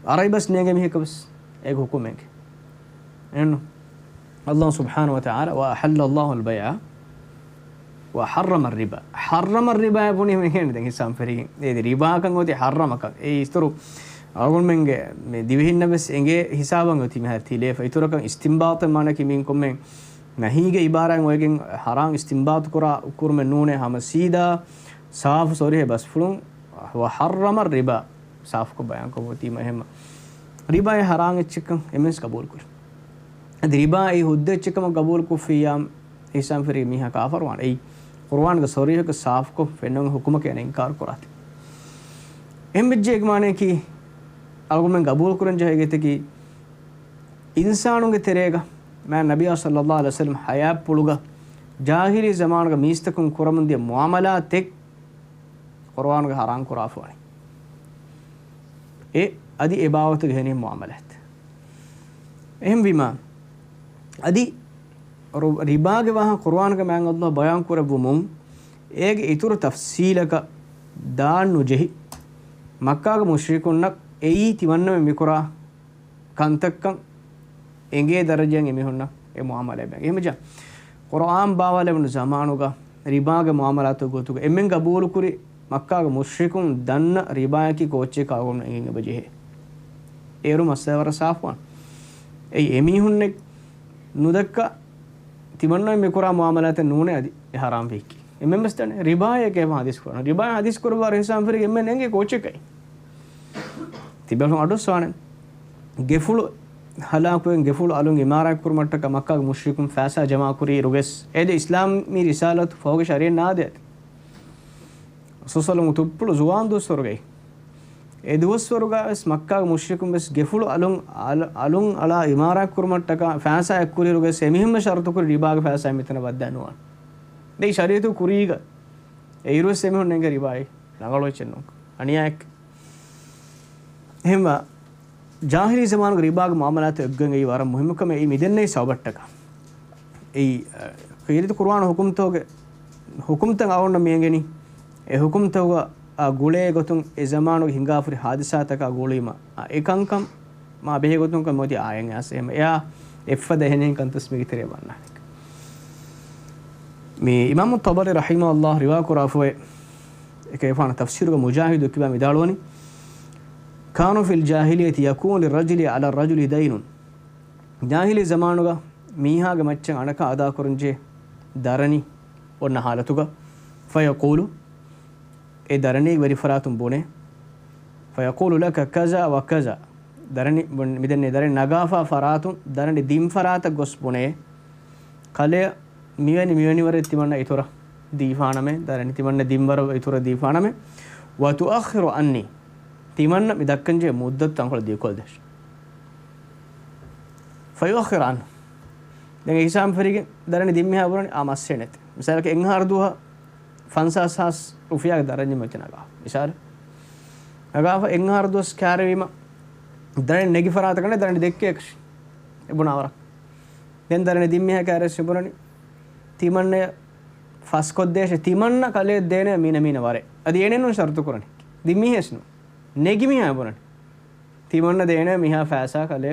އަރަބި ބަސް ނޭނގޭ މީހަކަށް ވެސް އޭގެ ހުކުމެއް އެނގޭ. އެހެންނު؟ އައްލާހު ސުބްޙާނަހު ވަތަޢާލާ، "وأحل الله البيع وحرم الربا." ޙައްރަމަ އައްރިބާ ބުނީ މިހެން ދެން ހިސާބުން ފެށިގެން. އޭ ރިބާކަން އޮތީ ޙައްރަމަކަށް. އެ އިތުރު އަޅުގަނޑުމެންގެ މި ދިވެހިންނަށް ވެސް އެނގޭ ހިސާބަށް އޮތީ މިހާރު ތިލޭފަ. އިތުރަކަށް އިސްތިންބާޠެއް މާނައަކީ މިއިން ކޮންމެ ނަހީގެ އިބާރާތް އޮވެގެން ޙަރާމް އިސްތިންބާޠު ކުރާ، ކުރުމެއް ނޫނޭ، ހަމަ ސީދާ ސާފު ޞަރީޙަ ބަސްފުޅުން، "وحرم الربا" ސާފުކޮށް ބަޔާންކޮށްފަ އޮތީމަ އެހެންމަ. ރިބާއެއް ހަރާމް އެއްޗެއްކަން އެންމެންވެސް ގަބޫލުކުރި. އަދި ރިބާ އެއީ ހުއްދަ އެއްޗެއްކަމަށް ގަބޫލުކޮށްފިއްޔާ އިޙްސާން ފެށިގެން މީހާ ކާފަރުވާނެ. އެއީ ޤުރުއާނުގަ ޞަރީޙަކޮށް ސާފުކޮށް ފެންނަން އޮތް ހުކުމަކީ އޭނަ އިންކާރު ކުރާތީ. އެހެންވެއްޖެ އޭގެ މާނައަކީ އަޅުގަނޑުމެން ގަބޫލުކުރަން ޖެހޭ ގޮތަކީ އިންސާނުންގެ ތެރޭގަ މާތް ނަބިއްޔާ ޞައްލައްލާހު ޢަލައިހި ވަސައްލަމަ ޙަޔާތްޕުޅުގަ ޖާހިލީ ޒަމާނުގަ މީސްތަކުން ކުރަމުންދިޔަ މުޢާމަލާތެއް ޤުރުއާނުގަ ޙަރާމް ކުރާފަވަނީ. އެ އަދި އެ ބާވަތުގެ ހެނިހެން މުޢާމަލާތް. އެހެންވީމާ، އަދި ރު-، ރިބާގެ ވާހަކަ ޤުރުއާންގެ މާތް ﷲ ބަޔާން ކުރެއްވުމުން، އޭގެ އިތުރު ތަފްޞީލަކަށް ދާން ނުޖެހި، މައްކާގެ މުޝްރިކުންނަށް އެއީ ތިމަންނަމެން މިކުރާ ކަންތައްކަން އެނގޭ ދަރަޖައިން އެމީހުންނަށް އެ މުއާމަލާތް ބޭނުން. އެހެންވެއްޖެ، ޤުރުއާން ބާވާލެވުނު ޒަމާނުގަ ރިބާގެ މުއާމަލާތުގެ ގޮތުގަ އެންމެން ގަބޫލުކުރި މައްކާގެ މުޝްރިކުން ދަންނަ ރިބާއަކީ ކޯއްޗެއް ކަމަށް އެނގެން އެބަޖެހޭ. އޭރު މައްސަލަ ވަރަށް ސާފުވާނެ. އެއީ އެމީހުންނެއް ނުދައްކާ ތިމަންނަމެން މިކުރާ މުއާމަލާތެއް ނޫނޭ އަދި އެ ޙަރާމް ވީކީ. އެންމެން ވެސް ދަނީ ރިބާއޭ ކޭފަ ޙަދީސް ކުރާނީ. ރިބާ ޙަދީސް ކުރައްވާ އިސްލާމް ފިރިގެ އެންމެން އެނގޭ ކޯއްޗެއްކައި. ތިބޭފުޅުން އަޑުއައްސަވާނެ. ގެފުޅު ހަލާކުވެގެން ގެފުޅު އަލުން އިމާރާތް ކުރުމަށްޓަކާ މައްކާގެ މުޝްރިކުން ފައިސާ ޖަމާކުރިއިރުވެސް އޭދެ އިސްލާމީ ރިސާލަތު ފަހުގެ ޝަރީޢަތް ނާދޭ އަދި. ރަސޫލު ތުއްޕުޅު ޒުވާން ދުވަސްވަރުގައި. އެ ދުވަސްވަރުގަވެސް މައްކާގެ މުޝްރިކުން ވެސް ގެފުޅު އަލުން، އަލ-، އަލުން އަޅާ އިމާރާތް ކުރުމަށްޓަކާ ފައިސާ އެއްކުރިއިރުވެސް އެމީހުން ޝަރުތުކުރި ރިބާގެ ފައިސާ މިތަނަށް ވައްދާނުވާނެ. ދެން ޝަރީޢަތު ކުރީގަ އެއިރުވެސް އެމީހުން އެނގޭ ރިބާއެއް ރަނގަޅު އެއްޗެއް ނޫން. އަނިޔާއެއް. އެހެންވާ، ޖާހިލީ ޒަމާނުގެ ރިބާގެ މުއާމަލާތު އެއްގޮތް އެއީ ވަރަށް މުހިއްމު ކަމެއް. އެއީ މިދެންނެވި ސަބަބަށްޓަކާ. އެއީ، އަ، ކީރިތި ޤުރުއާން ހުކުމްތަކުގެ، ހުކުމްތައް އަޅުގަނޑު މި އެނގެނީ. އެ ހުކުމްތަކުގަ، އަ، ގުޅޭ ގޮތުން އެ ޒަމާނުގެ ހިނގާފުރި ހާދިސާތަކާ ގުޅީމަ، އަ، އެކަންކަން މާ ބެހޭ ގޮތުން ކަން މޮތި އާޔަތް އައިސް އެހެން. އެއާ އެއްފަދަ އެހެނިހެން ކަންތައް މީގެ ތެރޭ ވަންނާނެ. މި އިމާމު ޠަބަރީ ރަޙިމަހުﷲ ރިވާ ކުރާފައި އެކޭފާނަ ތަފްސީރުގަ މުޖާހިދު ކިބާ މިދާޅުވަނީ، كان في الجاهلية يكون للرجل على الرجل دين. ޖާހިލީ ޒަމާނުގަ މީހާގެ މައްޗަށް އަނެކާ އަދާކުރަންޖެހޭ ދަރަނި އޮންނަ ހާލަތުގަ، فيقول، އެ ދަރަނީގެ ވެރިފަރާތުން ބުނޭ، فيقول لك كذا وكذا، ދަރަނި، މިދެންނެވި ދަރަނި ނަގާފާ ފަރާތުން، ދަރަނި ދިން ފަރާތަށް ގޮސް ބުނޭ، ކަލެޔަށް މިވެނި، މިވެނި ވަރެއް ތިމަންނަ އިތުރަށް ދީފާނަމޭ، ދަރަނި ތިމަންނަ ދިން ވަރަށް އިތުރަށް ދީފާނަމޭ، وتؤخر عني، ތިމަންނަ މި ދައްކަންޖެހޭ މުއްދަތު ތަންކޮޅެއް ދިގުކޮށްދޭށި. فيؤخر عنه. ދެން އެ ހިސާބުން ފެށިގެން ދަރަނި ދިން މީހާ ބުނަނީ އާ މައްސޭނެތި. މިސާލަކަށް އެއް އަހަރު ދުވަހަށް ފަންސާސް ހާސް ރުފިޔާގެ ދަރަނި މައްޗަށް ނަގާ. މިސާލު. ނަގާފަ އެއް އަހަރު ދުވަސް ކައިރިވީމަ ދަރަނި ނެގި ފަރާތަކަށް ދަރަނި ދެއްކޭކަށި. އެ ބުނާ ވަރަށް. ދެން ދަރަނި ދިން މީހާ ކައިރިވެސް ބުނަނީ ތިމަންނަޔަށް ފަސްކޮށްދޭށޭ، ތިމަންނަ ކަލޭ ދޭނެ މީނަ މީނަ ވަރެއް. އަދި އޭނެއްނު ޝަރުތު ކުރަނީ. ދިން މީހެއްސްނު. ނެގި މީހާ ބުނަނީ. ތިމަންނަ ދޭނެ މީހާ ފައިސާ ކަލޭ.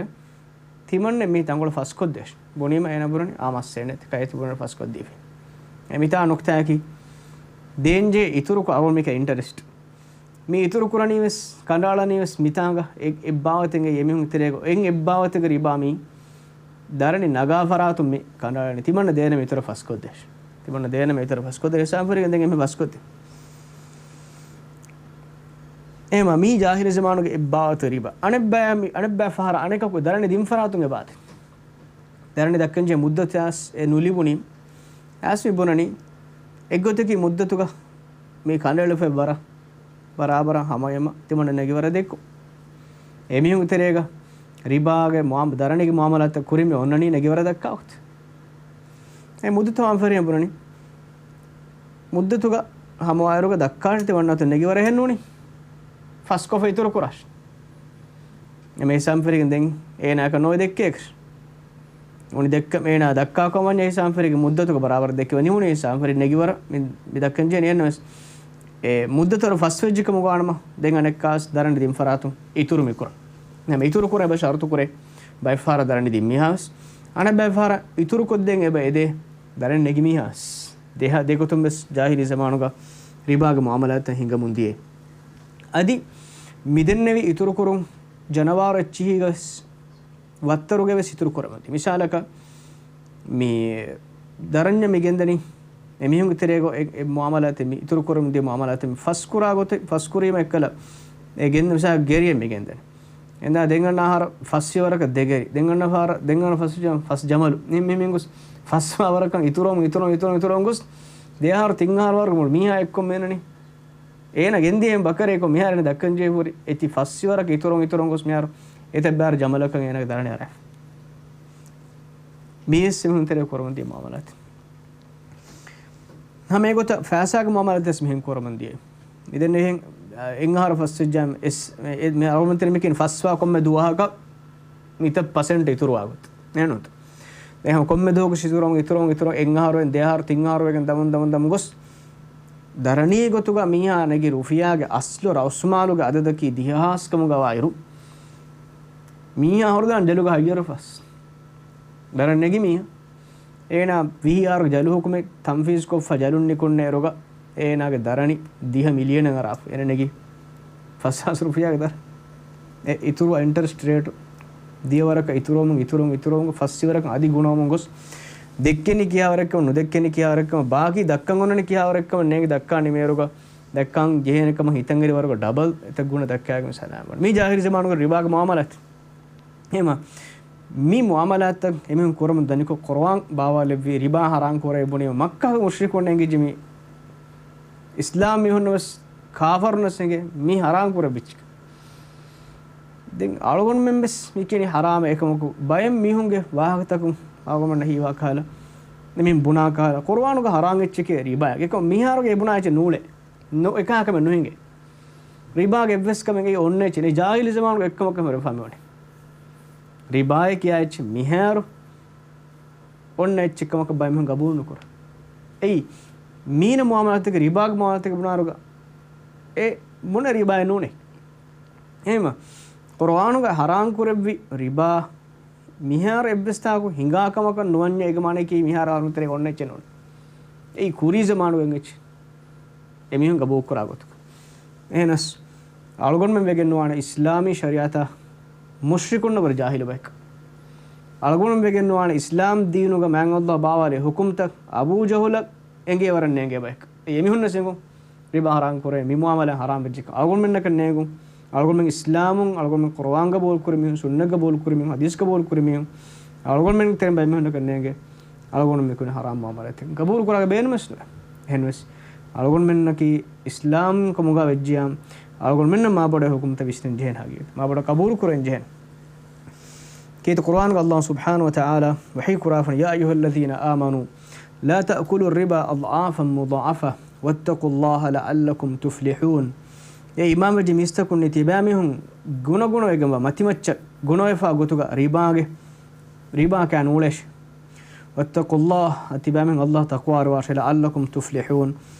ތިމަންނަ މީ ތަންކޮޅު ފަސްކޮށްދޭށޭ. ބުނީމަ އޭނަ ބުނަނީ އާ މައްސޭނެތި. ކައިތި ބުނަނީ ފަސްކޮށްދީފި. އެ މިތާ ނުކްތާއަކީ ދޭންޖެހޭ އިތުރުކޮށް އަޅުގަނޑު މީކަ އިންޓަރެސްޓް. މި އިތުރު ކުރަނީވެސް ކަނޑައަޅަނީވެސް މިތާނގަ އެ-، އެއްބާވަތެއްގައި އެމީހުން ތެރޭގަ އެއް އެއްބާވަތެއްގެ ރިބާ މީ ދަރަނި ނަގާ ފަރާތުން މި ކަނޑައަޅަނީ. ތިމަންނަ ދޭނަމޭ އިތުރަށް ފަސްކޮށްދޭށޭ. ތިމަންނަ ދޭނަމޭ އިތުރަށް ފަސްކޮށްދޭށޭ. އެ ހިސާބުން ފެށިގެން ދެން އެންމެ ފަސްކޮށްދޭ. އެހެންވީމަ މީ ޖާހިލީ ޒަމާނުގެ އެއްބާވަތެއް ރިބާ. އަނެއްބަޔަށް މި-، އަނެއްބަޔަށް ފަހަރަށް އަނެކަކު ދަރަނި ދިން ފަރާތުން އެބާތެ. ދަރަނި ދައްކަންޖެހޭ މުއްދަތު އައިސް އެ ނުލިބުނީ. އައިސް މި ބުނަނީ އެއްގޮތަކީ މުއްދަތުގަ މި ކަނޑައެޅިފައި ވަރަށް ބަރާބަރަށް ހަމަޔަމަ ތިމަންނަ ނެގިވަރަށް ދެއްކު. އެމީހުންގެ ތެރޭގަ ރިބާގެ މުއާ-، ދަރަނިގެ މުއާމަލާތައް ކުރިން މި އޮންނަނީ ނެގިވަރަށް ދައްކާ ވަގުތު. އެ މުއްދަތު ހަމަ ފެށިގެން ބުނަނީ. މުއްދަތުގަ ހަމަވާއިރުގަ ދައްކާށޭ ތިމަންނަތައް ނެގިވަރަށް އެހެންނޫނީ. ފަސްކޮށްފަ އިތުރު ކުރާށޭ. އެ މި ހިސާބުން ފެށިގެން ދެން އޭނާއަކަށް ނޯ ދެއްކޭކަށް. އުނި ދެއްކަ އޭނާ ދައްކާ ކޮން ވަންޏާ ހިސާބުން ފެށިގެން މުއްދަތުގަ ބަރާބަރަށް ދެއްކެވެ ނިމުނީ ހިސާބުން ފެށި ނެގިވަރަށް މި، މި ދައްކަން ޖެހެނީ އެހެންނަމަވެސް. އެ މުއްދަތު ފަސްވެއްޖެކަމުގަ ވާނަމަ ދެން އަނެއްކާވެސް ދަރަނި ދިން ފަރާތުން އިތުރު މި ކުރަން. ނަމަ އިތުރު ކުރަން އެބަ ޝަރުތު ކުރޭ. ބައެއް ފަހަރަށް ދަރަނި ދިން މީހާވެސް. އަނެއް ބައެއް ފަހަރަށް އިތުރު ކޮށްދޭން އެބަ އެދޭ ދަރަނި ނެގި މީހާވެސް. ދެހަ-، ދެގޮތުން ވެސް ޖާހިލީ ޒަމާނުގަ ރިބާގެ މުއާމަލާތްތައް ހިނގަމުން ދިޔައީ. އަދި މިދެންނެވި އިތުރުކުރުން ޖަނަވާރު އެއްޗިހީގަ ވެސް ވައްތަރުގަ ވެސް އިތުރު ކުރަމުން ދިޔަ. މިސާލަކަށް މި ދަރަންޏަށް މި ގެންދަނީ އެމީހުންގެ ތެރޭގަ އެ، އެ މުއާމަލާތެއް މި އިތުރު ކުރަމުން ދިޔަ މުއާމަލާތެއް މި ފަސް ކުރާ ގޮތެއް، ފަސް ކުރީމަ އެއްކަލަ އެ ގެންދަ މިސާލަކަށް ގެރިއެއް މި ގެންދަނީ. އެނދާ ދެން އަންނަ އަހަރަށް ފަސް ފިޔަވަރަކަށް ދެ ގެރި. ދެން އަންނަ ފަހަރަށް، ދެން އަންނަ ފަސް ފިޔަވަރަކަށް ފަސް ޖަމަލު. މި، މި، މި ގޮސް ފަސް ފިޔަވަރަކަށް އިތުރުވަމުން، އިތުރުވަމުން، އިތުރުވަމުން، އިތުރުވަމުން ގޮސް ދެ އަހަރު ތިން އަހަރު ވަރަކަށް މީހާ އެއްކޮށް މޭނަނީ. އޭނަ ގެންދިޔަ އެހެން ބަކަރެއް އެއްކޮށް މިހާރު އޭނަ ދައްކަން ޖެހިފަ ހުރި އެތި ފަސް ފިޔަވަރަކަށް އިތުރުވަމުން، އިތުރުވަމުން ގޮސް މިހާރު އެތައް ބައިވަރު ޖަމަލަކަށް އޭނަގެ ދަރަނި އަރާފަ. މީވެސް އެމީހުން ތެރޭ ކުރަމުން ދިޔަ މުއާމަލާތެއް. ހަމަ އެގޮތަށް ފައިސާގެ މުއާމަލާތެއް މިހެން ކުރަމުން ދިޔަ. މިދެން އެހެން، އެއް އަހަރު ފަސް ވެއްޖާ އެސް، އެ، މި އަޅުގަނޑު މިކިން ފަސްވާ ކޮންމެ ދުވަހަކަށް މިތައް ޕަސެންޓް އިތުރުވާ ގޮތް. އެހެންނުތަ؟ އެހެން ކޮންމެ ދުވަހަކު އިތުރަމުން އިތުރަމުން އިތުރަމުން އެއް އަހަރު ދެ އަހަރު ތިން އަހަރު ވެގެން ދަމުން ދަމުން ދަމުން ގޮސް، ދަރަނީ ގޮތުގަ މީހާ ނެގި ރުފިޔާގެ އަސްލު ރައުސުމާލުގެ އަދަދަކީ ދިހަ ހާސް ކަމުގަ ވާއިރު، މީހާ ހުރި ދަރަނި ޖަލުގަ ހައްޔަރު ފަސް. ދަރަނި ނެގި މީހާ. އޭނާ ވިހި އަހަރު ޖަލު ހުކުމެއް ތަންފީޒު ކޮށްފަ ޖަލުން ނިކުންނައިރުގަ، އޭނާގެ ދަރަނި ދިހަ މިލިއަނަށް އަރާފަ. އޭނަ ނެގި ފަސް ހާސް ރުފިޔާގެ ދަރަނި. އެ އިތުރު އިންޓަރެސްޓް ރޭޓު ދިޔަ ވަރަކަށް އިތުރުވަމުން އިތުރުވަމުން އިތުރުވަމުން ފަސް ވަރަކަށް އަދި ގުނަވަމުން ގޮސް، ދެއްކެނީ ކިހާވަރެއްކަމަށް ނުދެއްކެނީ ކިހާވަރެއްކަމަށް ބާކީ ދައްކަން އޮންނަނީ ކިހާވަރެއްކަމަށް ނޭނގި ދައްކާ ނިމޭރުގަ ދައްކަން ޖެހޭނެ ކަމަށް ހިތަށް އެރި ވަރުގަ ޑަބަލް އެތައް ގުނަ ދައްކާގެން ސަލާމަތް ވަނީ. މީ ޖާހިލީ ޒަމާނުގެ ރިބާގެ މުއާމަލާތް. އެހެމަ މި މުއާމަލާތްތައް އެމީހުން ކުރަމުން ދަނިކޮށް ޤުރުއާން ބާވާލެއްވި ރިބާ ހަރާން ކުރޭ ބުނީމަ މައްކާގެ މުޝްރިކުން އެނގިއްޖެ މި އިސްލާމް މީހުންނަށް ވެސް ކާފަރުންނަށް އެނގޭ މި ހަރާން ކުރެއްވިއްޗި. ދެން އަޅުގަނޑުމެން ވެސް މި ކިޔަނީ ހަރާމެއް އެކަމަކު ބައެއް މީހުންގެ ވާހަކަތަކުން އަޅުގަނޑުމެންނަށް ހީވާ ކަހަލަ އެމީހުން ބުނާ ކަހަލަ ޤުރުއާނުގަ ހަރާން އެއްޗެކޭ ރިބާ. އެކަމަ މިހާރުގެ އެ ބުނާ އެއްޗެއް ނޫޅޭ. ނޯ، އެކަހަލަ ކަމެއް ނުހިނގޭ. ރިބާގެ އެއްވެސް ކަމެއް އެއީ އޮންނަ އެއްޗެއް ނެތް. ޖާހިލީ ޒަމާނުގަ އެއްކަމަކަށް ހުރެފަ މިވަނީ. ރިބާއޭ ކިޔާ އެއްޗެއް މިހާރު އޮންނަ އެއްޗެއް ކަމަކަށް ބައެއް މީހުން ގަބޫލު ނުކުރާ. އެއީ، މީނަ މުއާމަލާތެއްގެ ރިބާގެ މުއާމަލާތެއްގެ ބުނާރުގަ އެ ބުނެ ރިބާއެއް ނޫނޭ. އެހެމަ، ޤުރުއާނުގަ ހަރާން ކުރެއްވި ރިބާ މިހާރު އެއްވެސް ތާކު ހިނގާ ކަމަކަށް ނުވަންޏާ އޭގެ މާނައަކީ މިހާރު އަޅުގަނޑު ތެރޭ އޮންނަ އެއްޗެއް ނޫން. އެއީ ކުރީ ޒަމާނުގެ އެއްޗެއް. އެމީހުން ގަބޫލުކުރާ ގޮތުގަ. އެހެނަސް، އަޅުގަނޑުމެން ވެގެން ނުވާނެ އިސްލާމީ ޝަރީޢަތާ މުޝްރިކުންނަށް ވަރަށް ޖާހިލު ބަޔަކަށް. އަޅުގަނޑުމެން ވެގެން ނުވާނެ އިސްލާމް ދީނުގަ މާތް ﷲ ބާވާލި ހުކުމްތައް އަބޫ ޖަހުލަށް އެނގޭ ވަރަށް ނޭނގޭ ބަޔަކަށް. އެމީހުންނަށް އެނގުން ރިބާ ހަރާން ކުރޭ، މި މުއާމަލާ ހަރާން ވެއްޖެކަން. އަޅުގަނޑުމެންނަކަށް ނޭނގުން، އަޅުގަނޑުމެން އިސްލާމުން، އަޅުގަނޑުމެން ޤުރުއާން ގަބޫލު ކުރި މީހުން، ސުންނަތް ގަބޫލު ކުރި މީހުން، ޙަދީޘް ގަބޫލު ކުރި މީހުން، އަޅުގަނޑުމެން ތެރެން ބައެއް މީހުންނަކަށް ނޭނގޭ، އަޅުގަނޑު މިކުރި ހަރާމް މުއާމަލާތެއް ގަބޫލު ކުރާ ބޭނުމެއް ނުވޭ. އެހެންވެސް، އަޅުގަނޑުމެންނަކީ އިސްލާމް ކަމުގަ ވެއްޖިޔާ، އަޅުގަނޑުމެންނަށް މާބޮޑަށް ޙުކުމްތައް ވިސްނަން ޖެހޭނެ ހަގީގަތަށް. މާބޮޑަށް ޤަބޫލު ކުރަން ޖެހޭނެ. ކީރިތި ޤުރުއާނުގަ ﷲ ސުބްޙާނަހޫ ވަތަޢާލާ ވަޙީ ކުރާފަން، يا أيها الذين آمنوا لا تأكلوا الربا أضعافا مضاعفة واتقوا الله لعلكم تفلحون. އޭ އީމާންވެއްޖެ މީސްތަކުންނޭ، ތިބާމީހުން ގުނަގުނަވެގެންވާ މަތިމައްޗަށް ގުނަވެފާ ގޮތުގަ ރިބާގެ، ރިބާ ކާ ނޫޅޭށި. واتقوا الله، ތިބާމީހުން ﷲ ތަޤްވާވެރިވާށޭ، لعلكم تفلحون،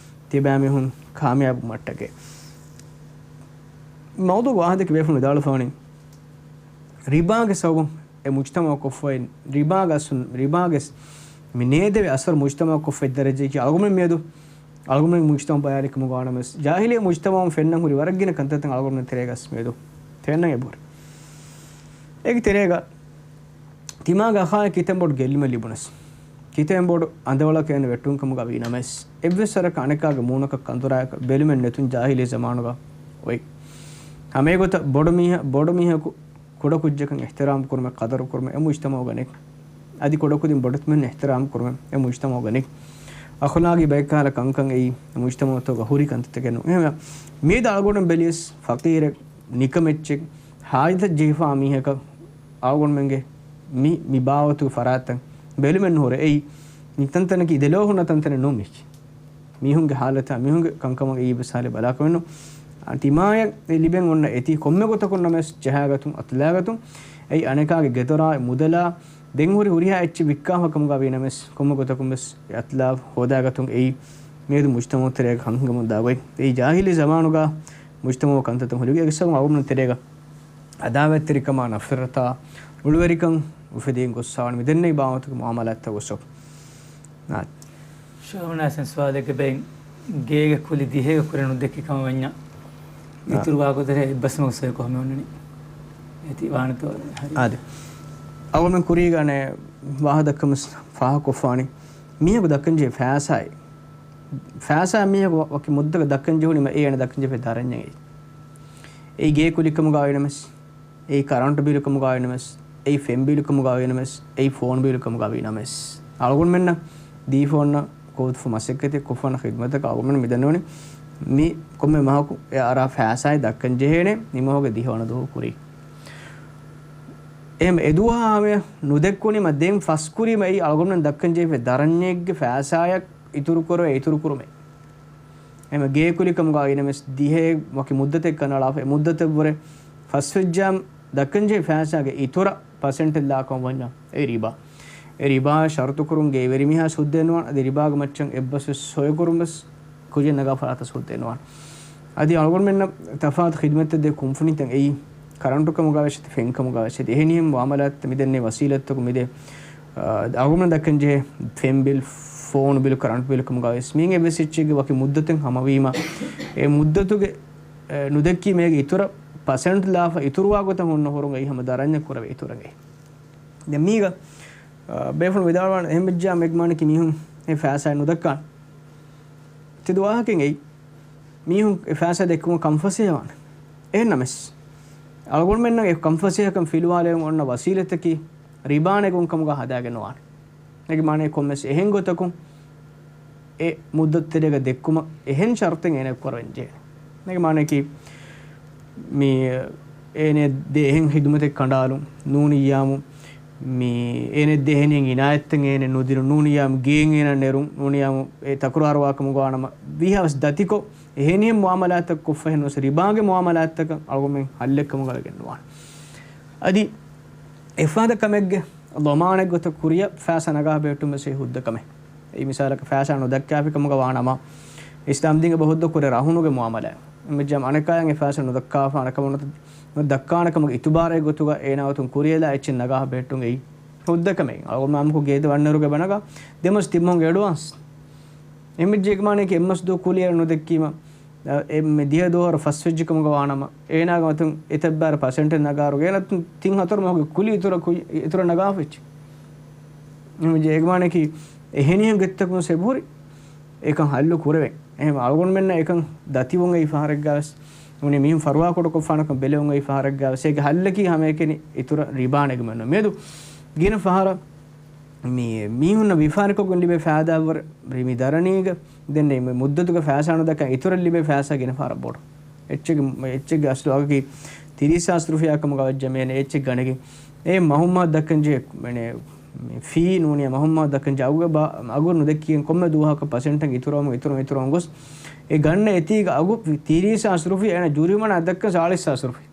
ތިބާމީހުން ކާމިޔާބުވުމަށްޓަކައި. މައުޟޫޢުގެ ވާހަކަ ދެއްކި ބޭފުޅުން ވިދާޅުވެފަވަނީ، ރިބާގެ ސަބަބުން އެ މުޖްތަމަޢަށް ކޮށްފައި، ރިބާގެ އަސް-، ރިބާގެ މި ނޭދެވޭ އަސަރު މުޖްތަމަޢަށް ކޮށްފައި ދަރަޖައަކީ އަޅުގަނޑުމެން މިއަދު އަޅުގަނޑުމެން މުޖްތަމަޢު ބަޔާން ކަމުގަ ވާނަމަވެސް، ޖާހިލީ މުޖްތަމަޢުން ފެންނަން ހުރި ވަރަށް ގިނަ ކަންތައްތައް އަޅުގަނޑުމެން ތެރޭގަ މިއަދު ފެންނަން އެބަހުރި. އޭގެ ތެރޭގަ ތިމާގެ އަޚާއަށް ކިތަން ބޮޑު ގެއްލުމެއް ލިބުނަސް، ކިތަން ބޮޑު އަނދަވަޅަކަށް އޭނަ ވެއްޓުން ކަމުގަ ވީނަމަވެސް، އެއްވެސް ވަރަކަށް އަނެކާގެ މޫނަކަށް ކަނދުރާއަކަށް ބެލުމެއް ނެތުން ޖާހިލީ ޒަމާނުގަ އޮތް. ހަމައެގޮތަށް ބޮޑު މީހަ-، ބޮޑު މީހަކު ކުޑަކުއްޖަކަށް އިޙްތިރާމް ކުރުމެއް، ޤަދަރު ކުރުމެއް އެ މުޖްތަމަޢުގަ ނެތް. އަދި ކުޑަކުދިން ބޮޑެތި މީހުން އިޙްތިރާމް ކުރުމެއް އެ މުޖްތަމަޢުގަ ނެތް. އަޚުލާގީ ބައެއްކަހަލަ ކަންކަން އެއީ އެ މުޖްތަމަޢުތަކުގަ ހުރި ކަންތައްތަކެއް ނޫން. އެހެންވެ، މިއަދު އަޅުގަނޑުމެން ބެލިޔަސް ފަޤީރެއް، ނިކަމެއްޗެއް، ޙާޖަތަށް ޖެހިފާ މީހަކަށް އަޅުގަނޑުމެންގެ މި، މި ބާވަތުގެ ފަރާތްތައް ބެލުމެއް ނުހުރޭ. އެއީ މި ތަންތަނަކީ ދެލޯ ހުންނަ ތަންތަނެއް ނޫން މީކީ. މީހުންގެ ޙާލަތާ، މީހުންގެ ކަންކަމަށް އެއީ އެއްވެސް ޙާލެއް ބަލާކަމެއް ނޫން. އާ، ތިމާޔަށް އެ ލިބެން އޮންނަ އެތި ކޮންމެ ގޮތަކުން ނަމަވެސް ޖަހާގަތުން، އަތުލާގަތުން، އެއީ އަނެކާގެ ގެދޮރާ މުދަލާ، ދެން ހުރި ހުރިހާ އެއްޗެއް ވިއްކާފަ ކަމުގަ ވީނަމަވެސް، ކޮންމެ ގޮތަކުން ވެސް އެ އަތުލާ ހޯދާގަތުން އެއީ މިއަދު މުޖްތަމަޢު ތެރޭގަ ހަނގަމުން ދާ ގޮތް. އެއީ ޖާހިލީ ޒަމާނުގަ މުޖްތަމަޢު ކަންތައްތައް ހުރި ގޮތް. އެގެ ސަބަބުން އަޅުގަނޑު ތެރޭގަ އަދާވަތްތެރިކަމާ، ނަފްރަތާ، ރުޅިވެރިކަން އުފެދިގެން ގޮއްސާވަނީ މިދެންނެވި ބާވަތުގެ މުއާމަލާތްތައް ގޮއްސަކު. ނާ. ޝާހުނާސް ސުވާލެއްގެ ބެއިން ގޭގެ ކުލި ދިހައިގަ ކުރެ ނުދެއްކި ކަމަށް ވަންޏާ، އާ، އިތުރު ވާގޮތަށް އެއްބަސްމަގު ސޮއި ކޮހަމެ އޮންނަނީ. އޭތި ވާނެތޯ ހަރި. އާދެ. އަޅުގަނޑުމެން ކުރީގަ އަނެއް ވާހަކަ ދައްކަމުން ފާހަގަކޮށްފާނީ. މީހަކު ދައްކަންޖެހޭ ފައިސާއެއް. ފައިސާ މީހަކު ވަ-، ވަކި މުއްދަތަކަށް ދައްކަން ޖެހުނީމަ އޭނަ ދައްކަން ޖެހޭ ދަރަންޏެއް. އެއީ ގޭ ކުލިކަމުގަ ވީނަމަވެސް، އެއީ ކަރަންޓު ބިލު ކަމުގަ ވީނަމަވެސް، އެއީ ފެން ބިލު ކަމުގަ ވީނަމަވެސް، އެއީ ފޯން ބިލު ކަމުގަ ވީނަމަވެސް، އަޅުގަނޑުމެންނަށް ދީފަ އޮންނަ ކޯތުފު މަސައްކަތެއް ކޮށްފަ އޮންނަ ޚިދުމަތަކަށް އަޅުގަނޑުމެން މިދަންނަވަނީ މި ކޮންމެ މަހަކު އެ އަރާ ފައިސާއެއް ދައްކަން ޖެހޭނެ ނިމަހުގެ ދިހަވަނަ ދުވަހު ކުރީ. އެހެން އެ ދުވަހާ ހަމަޔަށް ނުދެއްކުނީމަ ދެން ފަސް ކުރީމަ އެއީ އަޅުގަނޑުމެން ދައްކަން ޖެހިފައި ދަރަންޏެއްގެ ފައިސާއަށް އިތުރު ކުރުވޭ އިތުރު ކުރުމެއް. އެހެން ގޭ ކުލި ކަމުގަ ވީނަމަވެސް ދިހައެއް ވަކި މުއްދަތެއް ކަނޑައަޅާފަ އެ މުއްދަތަށްވުރެ ފަސްވެއްޖާމް ދައްކަންޖެހޭ ފައިސާގެ އިތުރަށް ޕަސެންޓެއް ލާކަމަށް ވަންޏާ އެ ރިބާ. އެ ރިބާ ޝަރުތުކުރުން ގެއިވެރިމީހާ ސުއްދޭނުވާން، އަދި ރިބާގެ މައްޗަށް އެއްބަސްވެސް ސޮއިކުރުން ވެސް ކުއްޖެއް ނަގާ ފަރާތަށް ސުއްދޭނުވާން. އަދި އަޅުގަނޑުމެންނަށް ތަފާތު ޚިދުމަތްތައް ދޭ ކުންފުނިތައް އެއީ، ކަރަންޓު ކަމުގަ ވެސް އެތި، ފެން ކަމުގަ ވެސް އެތި، އެހެނިހެން މުއާމަލާތްތައް މިދެންނެވި ވަސީލަތްތަކުން މިދޭ، އަ، އަޅުގަނޑުމެން ދައްކަން ޖެހޭ ފެން ބިލް، ފޯނު ބިލް، ކަރަންޓު ބިލް ކަމުގަ ވެސް މީގެ އެއްވެސް އެއްޗެއްގެ ވަކި މުއްދަތެއް ހަމަވީމަ، އެ މުއްދަތުގެ، އެ، ނުދެއްކީ މޭގެ އިތުރަށް ޕަސެންޓް ލާފަ އިތުރުވާ ގޮތަށް ހުންނަ ހުރުން އެއީ ހަމަ ދަރަންޏެއް ކުރެވޭ އިތުރަށް އެއީ. ދެން މީގަ، އަ، ބޭފުޅުން ވިދާޅުވާނެ އެހެން ވެއްޖާ މެގްމާނަކީ މީހުން އެ ފައިސާ ނުދައްކާނެ. ތެދު ވާހަކައެއް އެއީ. މީހުން އެ ފައިސާ ދެއްކުމަށް ކަންފަސޭހަވާނެ. އެހެންނަމަވެސް، އަޅުގަނޑުމެންނަށް އެ ކަންފަސޭހަކަން ފިލުވާލެވުން އޮންނަ ވަސީލަތަކީ ރިބާ ނެގުން ކަމުގަ ހަދާގެން ނުވާނެ. އޭގެ މާނައީ ކޮންމެސް އެހެން ގޮތަކުން އެ މުއްދަތު ތެރޭގަ ދެއްކުމަށް އެހެން ޝަރުތެއް އޭނަ ކުރަން ޖެހޭނެ. އޭގެ މާނައަކީ، މި އޭނަ ދޭ އެހެން ޚިދުމަތެއް ކަނޑާލުން ނޫނިއްޔާމު، މި އޭނަ ދޭ އެހެނިހެން އިނާޔަތްތައް އޭނަ ނުދިނުން، ނޫނިއްޔާމު ގޭން އޭނަ ނެރުން، ނޫނިއްޔާމު އެ ތަކުރާރުވާކަމުގަ ވާނަމަ، ވީހާވެސް ދަތިކޮށް، އެހެނިހެން މުއާމަލާތައް ކޮށްފަ އެހެންވެސް ރިބާގެ މުއާމަލާތަކަށް އަޅުގަނޑުމެން ހައްލެއް ކަމުގަ ވެގެން ނުވާނެ. އަދި އެފަހަތަ ކަމެއްގެ ޟަމާނަތް ގޮތަށް ކުރިއަށް ފައިސާ ނަގާ ބެހެއްޓުން ވެސް އެއީ ހުއްދަ ކަމެއް. އެއީ މިސާލަކަށް ފައިސާ ނުދައްކާފި ކަމުގަ ވާނަމަ، އިސްލާމްދީން އެބަ ހުއްދަ ކުރޭ ރަހުނުގެ މުއާމަލާތް. އެހެންވެއްޖާމަ އަނެއްކާޔަށް އެ ފައިސާ ނުދައްކާފަ، އަނެއްކަމަކު ނުދައްކާނެ ކަމުގެ އިތުބާރެއް ގޮތުގަ އޭނާ އޮތުން ކުރިއަށްލާ އެއްޗެއް ނަގާ ބެހެއްޓުން އެއީ ހުއްދަ ކަމެއް. އަޅުގަނޑު މާމަކު ގޭތައް ވަންނައިރުގަ ބަނަގާ ދެމަސް ތިން މަހުގެ އެޑްވާންސް. އެހެންވެއްޖެ އޭގެ މާނައަކީ އެއްމަސް ދުވަހު ކުލި އޭނަ ނުދެއްކީމަ، އެ މި ދިހަ ދުވަހު ފަސްވެއްޖެ ކަމުގަ ވާނަމަ، އޭނާގެ އަތުން އެތައް ބާރަ ޕަސެންޓެއް ނަގާއިރު، އޭނަ އަތުން ތިން ހަތަރު މަހުގެ ކުލި އިތުރަށް ކު-، އިތުރަށް ނަގާފަ އެއްޗެއް. އެހެންވެއްޖެ އޭގެ މާނައަކީ އެހެނިހެން ގޮތްތަކުން ވެސް އެބަހުރި އެކަން ހައްލު ކުރެވެން. އެހެން އަޅުގަނޑުމެންނަށް އެކަން ދަތިވުން އެއީ ފަހަރެއްގަ ވެސް، ނޫނީ މީހުން ފަރުވާ ކުޑަކޮށްފާނެކަން ބެލެވުން އެއީ ފަހަރެއްގަ ވެސް، އޭގެ ހައްލަކީ ހަމައެކަނި އިތުރަށް ރިބާ ނެގުމެއް ނޫން. މިއަދު ގިނަ ފަހަރަށް މި މީހުންނަށް ވިފާރިކޮށްގެން ލިބޭ ފައިދާ ވަރަށް މި ދަރަނީގަ، ދެން މި މުއްދަތުގެ ފައިސާ ނުދައްކާ އިތުރަށް ލިބޭ ފައިސާ ގިނަ ފަހަރަށް ބޮޑު. އެއްޗެއްގެ، އެއްޗެއްގެ އަސްލު އަގަކީ ތިރީސް ހާސް ރުފިޔާ ކަމުގަ ވެއްޖެ މޭނެ އެއްޗެއް ގަނެގެން. އެ މަހުމަހަށް ދައްކަން ޖެހޭ، މޭނެ، މި ފީ ނޫނިއްޔާ މަހުމަހަށް ދައްކަން ޖެހޭ އަގުގެ ބާ-، އަގު ނުދެއްކިގެން ކޮންމެ ދުވަހަކަށް ޕަސެންޓެއް އިތުރުވަމުން، އިތުރުވަމުން، އިތުރުވަމުން ގޮސް، އެ ގަންނަ އެތީގަ އަގު ތިރީސް ހާސް ރުފިޔާ އޭނަ ޖުރިމަނާ ދައްކަން ސާޅީސް ހާސް ރުފިޔާ.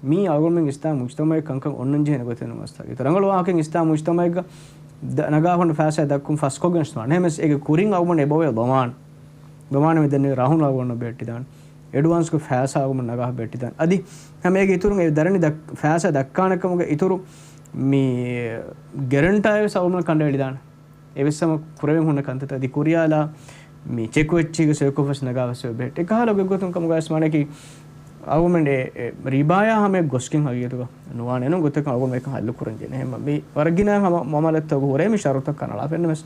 މީ އަޅުގަނޑުމެން އިސްލާމް މުޖްތަމަޢެއް ކަންކަން އޮންނަން ޖެހޭނެ ގޮތެއް ނޫން އަސްލު. އިތުރު ރަނގަޅު ވާހަކައެއް އިސްލާމް މުޖްތަމަޢެއްގަ ދަ-، ނަގާފަ ހުންނަ ފައިސާ ދައްކުން ފަސްކޮށްގެން އަސްލު. އެހެންވެސް އޭގެ ކުރިން އަޅުގަނޑު އެބައޮތް ޟަމާން. ދޮމާނެ މި ދެންނެވި ރަހުން އަޅުގަނޑު ބެހެއްޓިދާނެ. އެޑްވާންސްގެ ފައިސާ އަޅުގަނޑު ނަގާ ބެހެއްޓިދާނެ. އަދި ހަމަ އޭގެ އިތުރުން އެ ދަރަނި ދައް-، ފައިސާ ދައްކާނެ ކަމުގެ އިތުރު މި ގެރެންޓާއެއް ވެސް އަޅުގަނޑު ކަނޑައެޅިދާނެ. އެވެސް ހަމަ ކުރެވެން ހުންނަ ކަންތައްތައް. އަދި ކުރިޔާލާ މި ޗެކު އެއްޗެއްގެ ސޮއިކޮށް ވެސް ނަގާ ވެސް ބެހެއްޓޭ. އެކަހަލަ ގޮތްގޮތުން ކަމުގަ ވެސް މާނައަކީ އަޅުގަނޑުމެން އެ، އެ ރިބާޔާ ހަމަ ގޮސްގެން ހަގީގަތުގަ ނުވާނެ ނޫން ގޮތަކަށް އަޅުގަނޑު އެކަން ހައްލު ކުރަން ޖެހޭނެ. އެހެން މި ވަރަށް ގިނަ ހަމަ މުއާމަލާތްތަކުގަ ހުރޭ މި ޝަރުތައް ކަނޑައަޅާފަ އެހެންނަމަވެސް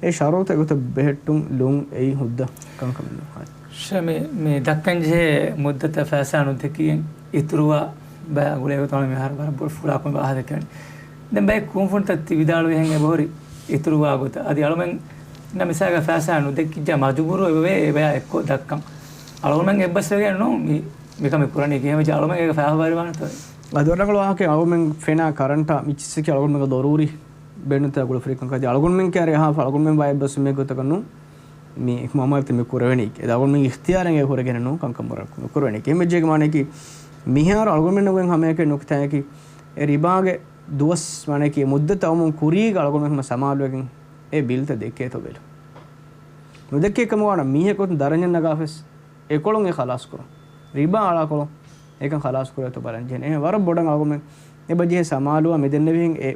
އެ ޝަރުތު އެގޮތަށް ބެހެއްޓުން ލުން އެއީ ހުއްދަ ކަންކަމެއް ނޫން. ޝަމި، މި ދައްކަން ޖެހޭ މުއްދަތަށް ފައިސާ ނުދެއްކިގެން އިތުރުވާ ބައި އަގު ލިބޭ ގޮތަށް މިހާރު ވަރަށް ބޮޑު ފުޅާކަމެއް ވާހަކަ ދެކެވެނީ. ދެން ބައެއް ކުންފުނިތައް ތި ވިދާޅުވިހެން އެބަހުރި އިތުރުވާ ގޮތަށް. އަދި އަޅުމެންނަށް މިސާލަކަށް ފައިސާ ނުދެއްކިއްޖާ މަޖުބޫރު އެބަވޭ އެބަޔާ އެއްކޮށް ދައްކަން. އަޅުމެން އެއްބަސްވެގެން ނޫން މި، މިކަމެއް ކުރަނީ. ކިހިނެއްވެއްޖެ އަޅުމެން އޭގަ ފާހަގަވެރިވާނެތޯ؟ އަދި ވަރަށް ރަނގަޅު ވާހަކައެއް. އަޅުމެން ފެނާ ކަރަންޓާ މި ޗިއްސަކީ އަޅުގަނޑުމެންގެ ޟަރޫރީ ބޭނުންތައް ގުޅުފަރިކަން ކަން. އަޅުގަނޑުމެން ކައިރި އަހާފަ އަޅުގަނޑުމެން ވާ އެއްބަސްވުމެއް ގޮތަކަށް ނޫން މި މައުމާރުތައް މި ކުރެވެނީ. އެ އަޅުގަނޑުމެންގެ އިޚްތިޔާރެއް އެ ހުރެގެނެއް ނޫން ކަންކަން ކުރެވެނީ. އެހެންވެއްޖެ މާނައަކީ މިހާރު އަޅުގަނޑުމެންނަށް ހަމައެކަނި ނުކުތާއަކީ އެ ރިބާގެ ދުވަސް މާނައަކީ މުއްދަތު އައުމުން ކުރީގަ އަޅުގަނޑުމެން ހަމަ ސަމާލުވެގެން އެ ބިލްތައް ދެއްކޭތޯ ބެލުން. ނުދެއްކޭ ކަމަށް ވާނަމަ މީހަކު ދަރަނި ނަގާފަ ވެސް އެކޮޅުން އެ ޚަލާސް ކުރުން. ރިބާ އަޅާކޮޅުން އެކަން ޚަލާސް ކުރޭތޯ ބަލަން ޖެހޭނެ. އެހެން ވަރަށް ބޮޑަށް އަޅުގަނޑުމެން އެބަ ޖެހޭ ސަމާލުވާ މިދެންނެވިހެން އެ،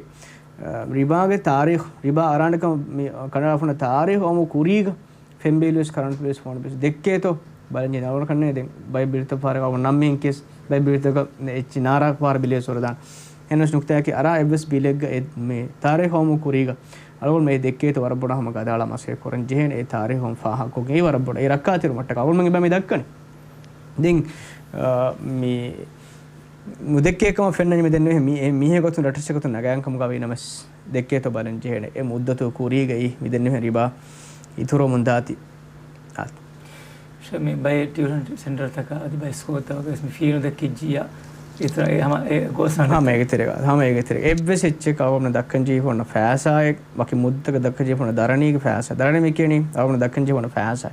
އަ، ރިބާގެ ތާރީޚު، ރިބާ އަރާނެ ކަމަށް މި ކަނޑައަޅާފަ ހުންނަ ތާރީޚު އައުމު ކުރީގަ ފެން ބިލް ވެސް ކަރަންޓު ބިލް ވެސް ފޯނު ބިލް ވެސް ދެއްކޭތޯ ބަލަން ޖެހޭނެ. އަޅުގަނޑު ކަންނޭނގެ ދެން ބައެއް ބިލްތައް ފަހަރަށް އަޅުގަނޑު ނަން މިހެން ކިޔަސް ބައެއް ބިލްތަކަށް އެއްޗި ނާރާ ފަހަރަށް ބިލް ވެސް ހުރެދާނެ. އެހެނަސް ނުކުތާއަކީ އަރާ އެއްވެސް ބިލެއްގަ އެ މި ތާރީޚު އައުމު ކުރީގަ އަޅުގަނޑު މި ދެއްކޭތޯ ވަރަށް ބޮޑަށް ހަމަ ގަދައަޅާ މަސައްކަތް ކުރަން ޖެހޭނެ. އެ ތާރީޚު ހަމަ ފާހަގަކޮށްގެން އެއީ ވަރަށް ބޮޑަށް. އެ ރައްކާތެރިވުމަށްޓަކާ އަޅުގަނޑުމެން އެބަ މި ދައްކަނީ. ދެން، އަ، މި ނުދެއްކޭ ކަމަށް ފެންނަނީ މި ދެންނެވި މީ-، އެ މީހެއް ގޮތުން ރައްޓެއްސެއް ގޮތުން ނަގާގެން ކަމުގަ ވީނަމަވެސް ދެއްކޭތޯ ބަލަން ޖެހޭނެ. އެ މުއްދަތު ކުރީގައި މި ދެންނެވި ރިބާ އިތުރުވަމުން ދާތީ. އާ. ޝަމި، ބައެއް ޓިއުޝަން ސެންޓަރތަކަށް އަދި ބައެއް ސްކޫލްތަކަށް ވެސް މި ފީ ނުދެއްކިއްޖިއްޔާ އިތުރަށް އެ ހަމަ އެ ގޯސް ހަމަ އޭގެ ތެރޭގަ، ހަމަ އޭގެ ތެރޭގަ. އެއްވެސް އެއްޗެއް އަޅުގަނޑު ދައްކަން ޖެހިފަ ހުންނަ ފައިސާއެއް، ވަކި މުއްދަތަކަށް ދައްކަން ޖެހިފަ ހުންނަ ދަރަނީގެ ފައިސާ. ދަރަނި މި ކިޔަނީ އަޅުގަނޑު ދައްކަން ޖެހިފަ ހުންނަ ފައިސާ.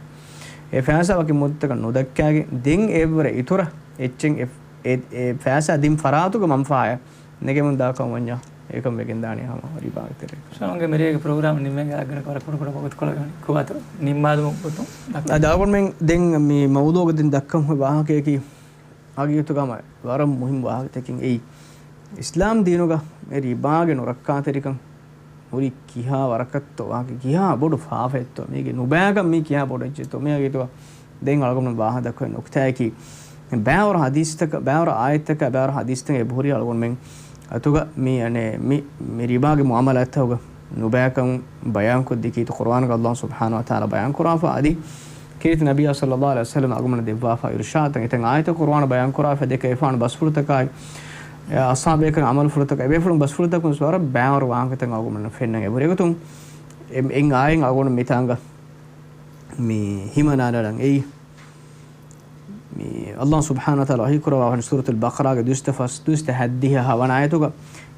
އެ ފައިސާ ވަކި މުއްދަތަކަށް ނުދައްކާގެން ދެން އެއަށްވުރެ އިތުރަށް އެއްޗެއް އެ، އެ، އެ ފައިސާ ދިން ފަރާތުގެ މަންފާއަށް ނެގެމުން ދާކަމަށް ވަންޏާ، އެކަން ވެގެންދާނީ ހަމަ ރިބާގެ ތެރޭގަ. ޝާމްގެ މިރޭގެ ޕްރޮގްރާމް ނިންމެން އަގަނޑަކަށް ވަރަށް ކުޑަ ކުޑަ ވަގުތުކޮޅެއް ވަނީ. ކުވާތަ ނިންމާލުމުގެ ގޮތުން ދައްކަން. އަދި އަޅުގަނޑުމެން ދެން މި މައުޟޫގަ ދެން ދައްކަން ހުރި ވާހަކަޔަކީ، ހަގީގަތުގަ ހަމަ ވަރަށް މުހިންމު ވާހަކަތަކެއް އެއީ. އިސްލާމް ދީނުގަ މި ރިބާގެ ނުރައްކާތެރިކަން ހުރީ ކިހާ ވަރަކަށްތޯ، ވާހަކަ ކިހާ ބޮޑު ފާފައެއްތޯ، މީގެ ނުބައިކަން މީ ކިހާ ބޮޑު އެއްޗެއްތޯ، މި ހަގީގަތުގަ ދެން އަޅުގަނޑު ވާހަކަ ދައްކަވާ ނުކުތާއަކީ، ބައިވަރު ހަދީސްތަކަށް، ބައިވަރު އާޔަތްތަކަށް، ބައިވަރު ހަދީސްތަކެއް އެބަހުރި އަޅުގަނޑުމެން އަތުގަ މި، އަނެ، މި، މި ރިބާގެ މުޢާމަލާތްތަކުގަ ނުބައިކަން ބަޔާންކޮށްދީ ކީރިތި ޤުރުއާނުގަ ﷲ ސުބްޙާނަހޫ ވަތަޢާލާ ބަޔާންކުރާފަ އަދި ކީރިތި ނަބިއްޔާ ޞައްލައްލާހު ޢަލައިހި ވަސައްލަމް އަޅުގަނޑަށް ދެއްވާފަ އިރުޝާދުތައް. އެތައް އާޔަތެއް ޤުރުއާނު ބަޔާންކުރާފަ ދެކެ އެފާނު ބަސްފުޅުތަކާއި، އެ، އަޞްޙާބޭކަލުން އަމަލުފުޅުތަކާ، އެބޭފުޅުން ބަސްފުޅުތަކުން ވަރަށް ބައިވަރު ވާހަކަތައް އަޅުގަނޑަށް ފެންނަން އެބަހުރި. އެގޮތުން އެ، އެއް އާޔަތް އަޅުގަނޑު މިތާނގަ މި ހިމަނާލަން އެއީ. މި ﷲ ސުބްޙާނަހޫ ވަތަޢާލާ ވަޙީ ކުރައްވާފަ ވަނީ ސޫރަތުލް ބަޤަރާގެ ދުއިސައްތަ ފަސް، ދުއިސައްތަ ހަތްދިހަ ހަވަނަ އާޔަތުގަ،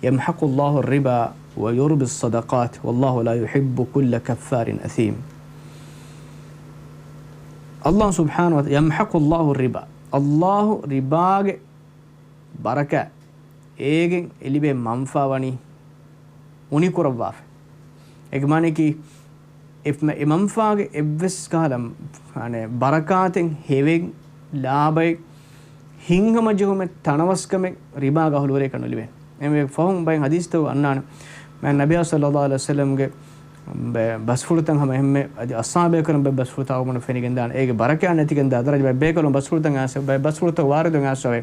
"يمحق الله الربا ويربي الصدقات والله لا يحب كل كفار أثيم." ﷲ ސުބްޙާނަހޫ ވަތަޢާލާ، "يمحق الله الربا." ﷲ ރިބާގެ ބަރަކާތް، އޭގެން އެ ލިބޭ މަންފާ ވަނީ އުނިކުރައްވާފަ. އޭގެ މާނައަކީ، އެ، އެ މަންފާގެ އެއްވެސް ކަހަލަ، އަނެ، ބަރަކާތެއް، ހެވެއް، ލާބައެއް، ހިތްހަމަޖެހުމެއް، ތަނަވަސްކަމެއް ރިބާގަ އަހުލުވެރިޔަކަށް ނުލިބޭ. އެންމެ ފަހުން ބައެއް ޙަދީޘްތައް އަންނާނެ. މާތް ނަބިއްޔާ ޞައްލައްލާހު ޢަލައިހި ވަސައްލަމްގެ ބަ-، ބަސްފުޅުތައް ހަމަ އެހެންމެ އަދި އަޞްޙާބޭކަލުން ބައެއް ބަސްފުޅުތައް އަޅުގަނޑަށް ފެނިގެންދާނެ. އޭގެ ބަރަކާތް ނެތިގެންދާ ދަރަޖަ ބައެއް ބޭކަލުން ބަސްފުޅުތައް އައިސް، ބައެއް ބަސްފުޅުތައް ވާރިދު އައިސް އޮވޭ.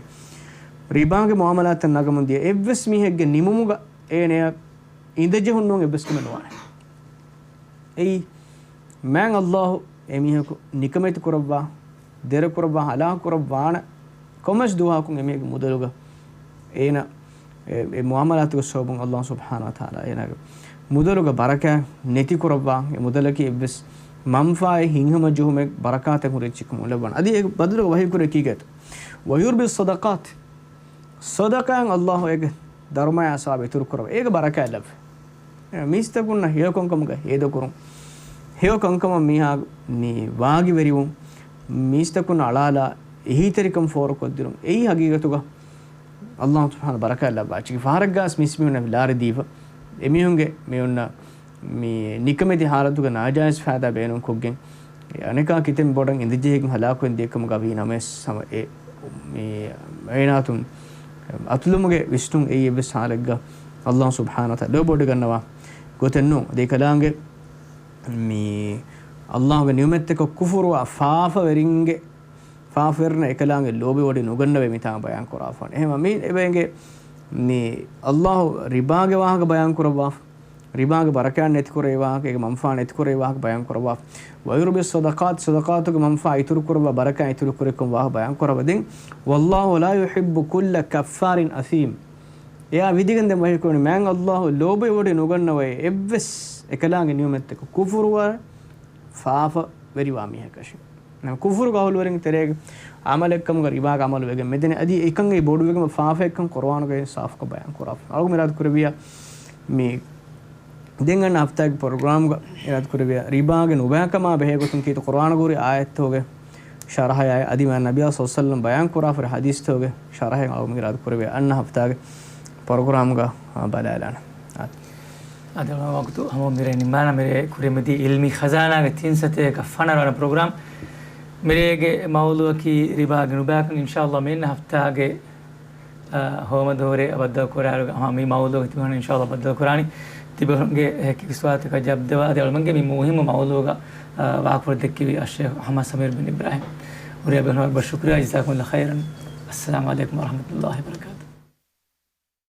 ރިބާގެ މުޢާމަލާތަށް ނަގަމުން ދިޔަ އެއްވެސް މީހެއްގެ ނިމުމުގަ އޭނަޔަށް އިނދެޖެހުން ނޫން އެއްވެސް ކަމެއް ނުވާނެ. އެއީ، މާތް ﷲ އެމީހަކު ނިކަމެތި ކުރައްވާ، ދެރަ ކުރައްވާ، ހަލާކު ކުރައްވާނެ ކޮންމެސް ދުވަހަކުން އެމީހެއްގެ މުދަލުގަ އޭނަ އެ، އެ މުޢާމަލާތުގެ ސަބަބުން ﷲ ސުބްޙާނަހޫ ވަތަޢާލާ އޭނާގެ މުދަލުގަ ބަރަކާތް ނެތި ކުރައްވާ، އެ މުދަލަކީ އެއްވެސް މަންފާއެއް ހިތްހަމަޖެހުމެއް ބަރަކާތެއް ހުރި އެއްޗެއްކަމަށް އުޅެއްވާނެ. އަދި އޭގެ ބަދަލުގަ ވަޙީ ކުރޭ ކީކޭތޯ؟ "ويربي الصدقات." ޞަދަޤާއިން ﷲ އޭގެ ދަރުމަޔާ ސަވާބު އިތުރު ކުރައްވާ. އޭގެ ބަރަކާތް ލައްވާ. މީސްތަކުންނަށް ހެޔޮކަންކަމުގަ ހޭދަކުރުން. ހެޔޮކަންކަމަށް މީހާ މި ވާގިވެރިވުން. މީސްތަކުންނަށް އަޅާލާ އެހީތެރިކަން ފޯރުކޮށްދިނުން. އެއީ ހަގީގަތުގަ ﷲ ސުބްޙާނަހޫ ވަތަޢާލާ ބަރަކާތް ލައްވާ އެއްޗަކީ. ފަހަރެއްގަސް މީސްމީހުންނަށް ލާރި ދީފަ. އެމީހުންގެ މި އޮންނަ މި ނިކަމެތި ހާލަތުގަ ނާޖާއިޒް ފައިދާ ބޭނުންކޮށްގެން، އަނެކާ ކިތަންމެ ބޮޑަށް އިނދެޖެހިގެން ހަލާކުވެގެން ދިޔަކަމުގަ ވީ ނަމަވެސް، ހަމަ އެ، މި އޭނާތުން އަތުލުމުގެ ވިސްނުން އެއީ އެއްވެސް ހާލެއްގަ ﷲ ސުބްޙާނަހޫ ވަތަޢާލާ ލޯބިވޮޑިގަންނަވާ ގޮތެއް ނޫން. އަދި އެކަލާނގެ މި ﷲގެ ނިޢުމަތްތަކަށް ކުފުރުވާ ފާފަވެރިންގެ، ފާފަވެރިންނަށް އެކަލާނގެ ލޯބިވޮޑި ނުގަންނަވޭ މިތާ ބަޔާންކުރާފަ. އެހެންވީމަ މި އެބައިނގޭ މި ﷲ ރިބާގެ ވާހަކަ ބަޔާންކުރައްވާފަ. ރިބާގެ ބަރަކާތް ނެތިކުރެވި ވާހަކަ، އޭގެ މަންފާ ނެތިކުރެވި ވާހަކަ ބަޔާން ކުރައްވާ. "ويربي الصدقات"، ޞަދަޤާތުގެ މަންފާ އިތުރު ކުރައްވާ، ބަރަކާތް އިތުރު ކުރެއްކަން ވާހަކަ ބަޔާން ކުރައްވާ. ދެން، "والله لا يحب كل كفار أثيم". އެއާ ވިދިގެން ދެން ވަޙީކުރަނީ، މާތް ﷲ ލޯބިވޮޑި ނުގަންނަވައޭ އެއްވެސް އެކަލާނގެ ނިޢުމަތްތަކަށް ކުފުރުވާ ފާފަވެރިވާ މީހަކަށެވެ. ނަމަ ކުފުރުގެ އަހުލުވެރިންގެ ތެރޭގަ އަމަލެއްކަމުގަ ރިބާގެ އަމަލު ވެގެން މިދަނީ. އަދި އެކަން އެއީ ބޮޑުވެގެން ފާފައެއްކަން ޤުރުއާނުގައި ސާފުކޮށް ބަޔާން ކުރާފަ. އަޅުގަނޑު އިރާދަ ކުރެއްވިއްޔާ މި ދެން އަންނަ ހަފްތާގެ ޕްރޮގްރާމްގަ އިރާދަ ކުރެއްވިއްޔާ ރިބާގެ ނުބައިކަމާ ބެހޭގޮތުން ކީރިތި ޤުރުއާނުގަ ހުރި އާޔަތްތަކުގެ ޝަރަޙަޔާއި އަދި މާތް ނަބިއްޔާ ޞައްލައްލާހު ޢަލައިހި ވަސައްލަމް ބަޔާން ކުރާފަ ހުރި ހަދީސްތަކުގެ ޝަރަޙަ އަޅުގަނޑު އިރާދަ ކުރެއްވިއްޔާ އަންނަ ހަފްތާގެ ޕްރޮގްރާމްގަ، އާ، ބަލާލާނަން. އާ. އަދި ވަގުތު ހަމަ މިރޭ ނިންމާނަން. މިރޭ ކުރިމަތީ އިލްމީ ޚަޒާނާގެ ތިން ސަތޭކަ ފަނަރަ ވަނަ ޕްރޮގްރާމް. މިރޭގެ މައުޟޫޢަކީ ރިބާގެ ނުބައިކަން. އިންޝާﷲ މިއަންނަ ހަފްތާގެ، އާ، ހޯމަ ދޯރެއް ބައްދަލު ކުރާއިރުގަ ހަމަ މި މައުޟޫޢުގަ ތިބި ހަނަ އިންޝާﷲ ބައްދަލު ކުރާނީ. ތިބޭފުޅުންގެ އެކި ސުވާލުތަކަށް ޖަވާބު ދެވާ އަދި އަޅުގަނޑުމެންގެ މި މުހިއްމު މައުޟޫޢުގަ، އާ، ވާހަކަފުޅު ދެއްކެވި އައްޝޭޚް އަޙްމަދު ސަމީރު ބިން އިބްރާހިމް. ހުރިހާ ބޭފުޅުންނަށް ބޮޑަށް ޝުކުރިއްޔާ، ޖަޒާކުމުﷲ ޚައިރަން. އައްސަލާމު ޢަލައިކުމް ވަރަޙްމަތުﷲ ވަބަރަކާތުހު.